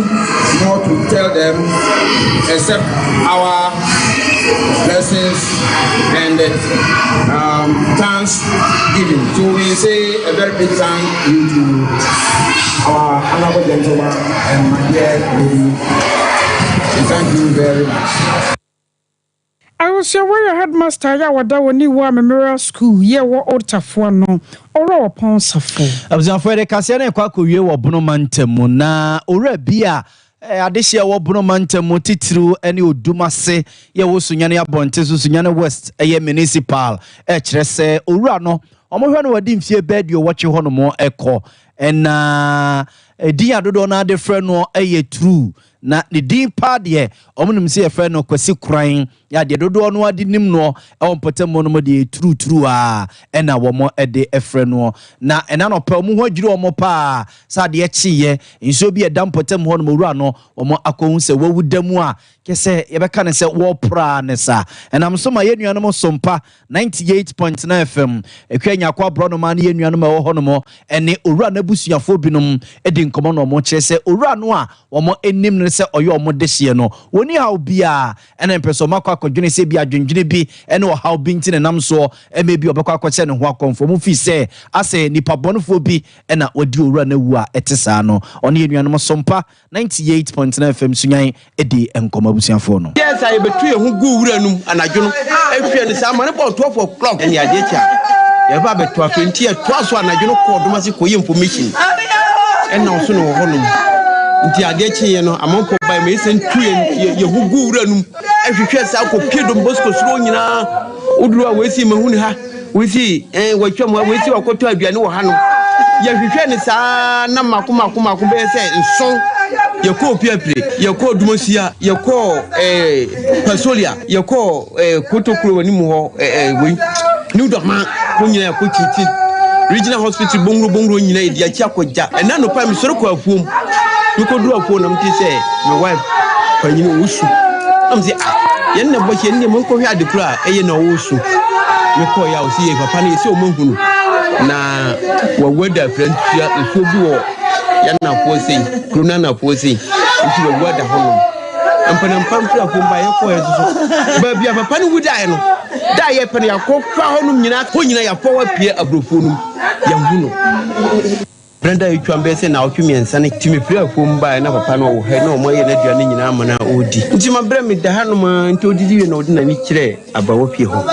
more to tell them except our blessings and um, thanksgiving. So we say a very big thank you to our honorable gentleman and my dear lady. We thank you very much. Abusua wei yɛ headmaster yi a wɔda wɔ New War Memorial School yi a ɛwɔ Old Tafo ano, Owura Ɔpɔn Safo. Abusuafoɔ yɛde kaseɛ no rekɔ akɔwie wɔ Bono mantam mu na owura bi a eh, adehyeɛ wɔ Bono mantam mu titiriw ne Odum ase yɛwɔ Sunyani abɔnten so Sunyani West ɛyɛ municipal ɛkyerɛ sɛ owura no wɔhwɛ no wɔde mfie bɛɛ aduowɔtwe hɔ nom ɛkɔ ɛna ɛdin a dodoɔ no ade frɛ no ɛyɛ true Na ne din paa deɛ, wɔn nim sɛ yɛfrɛ no Kwasi Koran. Yɛ adeɛ dodoɔ no ara de nim noɔ wɔ mpɔtam hɔ nom deɛ turuturu a ɛna wɔn de frɛ noɔ. Na ɛna anɔpa wɔn ho adwiri wɔn paa sɛ adeɛ kyeeɛ nsuo bi a ɛda mpɔtam hɔ nom owura no wɔn akɔhu sɛ wawu da mu a kyɛ sɛ yɛbɛka no sɛ wɔreporaa ne sa. Ɛnam so ma yɛn nuanom Sompa 98.9 FM, Akua Nyarko Aborɔnoma ne yɛn nuanom a ɛwɔ hɔnom ne owura no abusuafoɔ binom di nkɔmmɔ na wɔkyerɛ sɛ owura no a wɔn nim no sɛ ɔyɛ wɔn dehyeɛ no, wɔnni haw biara ɛna mpɛ sɛ wɔakɔ akɔdwene sɛ bi adwendwene bi ne ɔhaw bi nti na ɛnam soɔ ma bi ɔbɛkɔ akɔkyɛ ne ho akɔmfoɔ. Wɔn fii sɛ asɛ nipa bɔnefoɔ bi na wadi owura no awu a ɛte saa no. Ɔne yɛn nuanom Sompa 98.9 FM Sunyan di nkɔmmɔ abusuafoɔ no. Yɛɛ saa, yɛbɛtu yɛn ho guu wura no mu anadwo no, hwɛ no saa, ma no bɔɔ 12 o'clock ɛne adeɛ kye a, yɛba abɛtoa so, nti yɛtoa so anadwo no kɔɔ dom ase kɔyɛ information, ɛna ɔso no wɔ hɔnom, nti adeɛ kyeeɛ no, amanfoɔ bae ma yɛsan tu yɛn yɛn ho guu wura no mu, ɛhwehwɛɛ saa kɔpie Don Bosco soro hɔ nyinaa, woduru a wei si mahu no ha, wei si ɛn watwam ha, wei si wakɔtɔ aduane wɔ hanom. Yɛhwehwɛɛ no saa na mako mako mako bɛyɛ sɛ nson. Yɛkɔɔ Piapire, yɛkɔɔ Dumasia, yɛkɔɔ ɛɛ Pasolia, yɛkɔɔ ɛɛ Kotokuro anim hɔ ɛɛ wei New Dɔma hɔ nyinaa yɛkɔ kyinkyini. Regional Hospital bongoro bongoro nyinaa yɛdi akyi akɔgya. Ɛna anɔpa mesɔre kɔ afuom. Mekɔduru afuom na mete sɛ me wife panyin ɔresu. Na mese ah yɛn na bɔhyɛ yɛn deɛ monkɔhwɛ ade koro a ɛyɛ na ɔresu. Mekɔeɛ a ɔse yɛ papa no yɛsɛ ɔmo ahu no na wawu ada afrantua nsuo bi wɔ Yɛ anafoɔ sei, kuro no anafoɔ sei, nti wawu ada hɔnom. Mpanampa mfiri afuom ba yɛkɔɛ nso so, baabi a papa no wu daeɛ no, da a yɛpɛ no yɛakɔfa hɔnom nyinaa, hɔ nyinaa yɛafa hɔ apue aburofuo no mu, yɛnhu no. Berɛ da ɛtwam bɛyɛ sɛ naawɔtwe mmiɛnsa no, nti mefiri afuom baeɛ na papa no ɔwɔ ha na wɔayɛ n'aduane nyinaa ama no a ɔredi. Nti mabrɛ meda hanom ara, nti ɔdidi wie na ɔde n'ani kyerɛɛ abawa fie hɔ.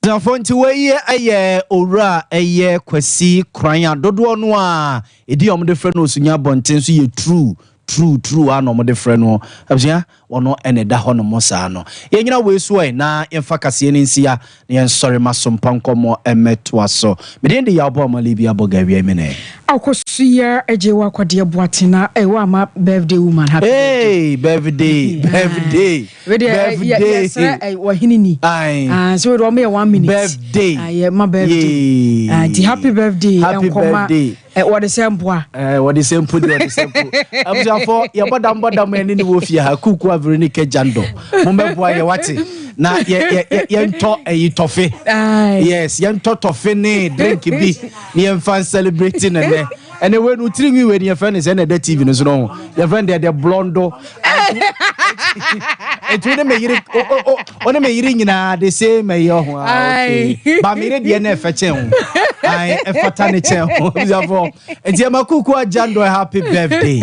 Abusuafoɔ nti wei yɛ owura a ɛyɛ Kwasi Koran a dodoɔ no a ɛdin a wɔde frɛ no Osunya abɔnten so yɛ True True True a na wɔde frɛ no. Abusua wɔno na ɛda hɔ nom saa no. Yɛnyina wei so ɛ na yɛmfa kaseɛ no nsia na yɛnsɔre ma so mpa nkɔmmɔ mmɛtoa so. Me din de Yaw Boamah Libya Bɔga Mene. Akosua Agyewa Kwadeɛ Boateng na ɛwɔ ama birthday woman happy birthday. Hey birthday birthday. Birthday. Yɛsrɛ ɔhene ni. Aye. So wɔn yɛ one minute. Birthday. Yɛ ma birthday. Nti happy birthday. Happy birthday. Wɔde sɛ mpoa. Wɔde sɛ mpo deɛ wɔde sɛ mpo. Abusuafo yɛbɔ dam bɔ dam ɛne ne wɔ fie ha kuku a Veronica Jando. Mo mɛboa yɛ wate na yɛ yɛ yɛntɔ ɛyi tɔfe. Yes yɛntɔ tɔfe ne drink bi ne yɛmfa celebrate ne nɛ. Ɛnɛ wei no tiri nwi wei no yɛfrɛ ne sɛ ɛna ɛda TV no so no ho. Yɛfrɛ no deɛ deɛ blɔndo. Ɛti wo ne me yere wo ne me yere nyinaa the same ɛyɛ ɔho ah okay. Ba me yere deɛ na ɛfɛ kyɛn ho. Ayi ɛfata ne kyɛn ho. Abusuafo nti ɛma kuku agyando happy birthday.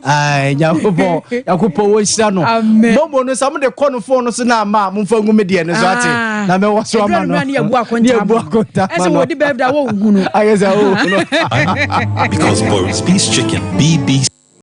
Ayi Nyankopɔn Nyankopɔn wɔ nhyira no. Momo no sɛ mo de kɔ no phone no so na ama mo nfa ngu me deɛ no so ate. Ah. Na mɛwɔ so ama no. Ne yɛbu akonta ama no. Ɛsɛ wɔdi birthday a wɔnhu no. Ayɛ sɛ wɔnhu no. Because Boris Peace Chicken BBC.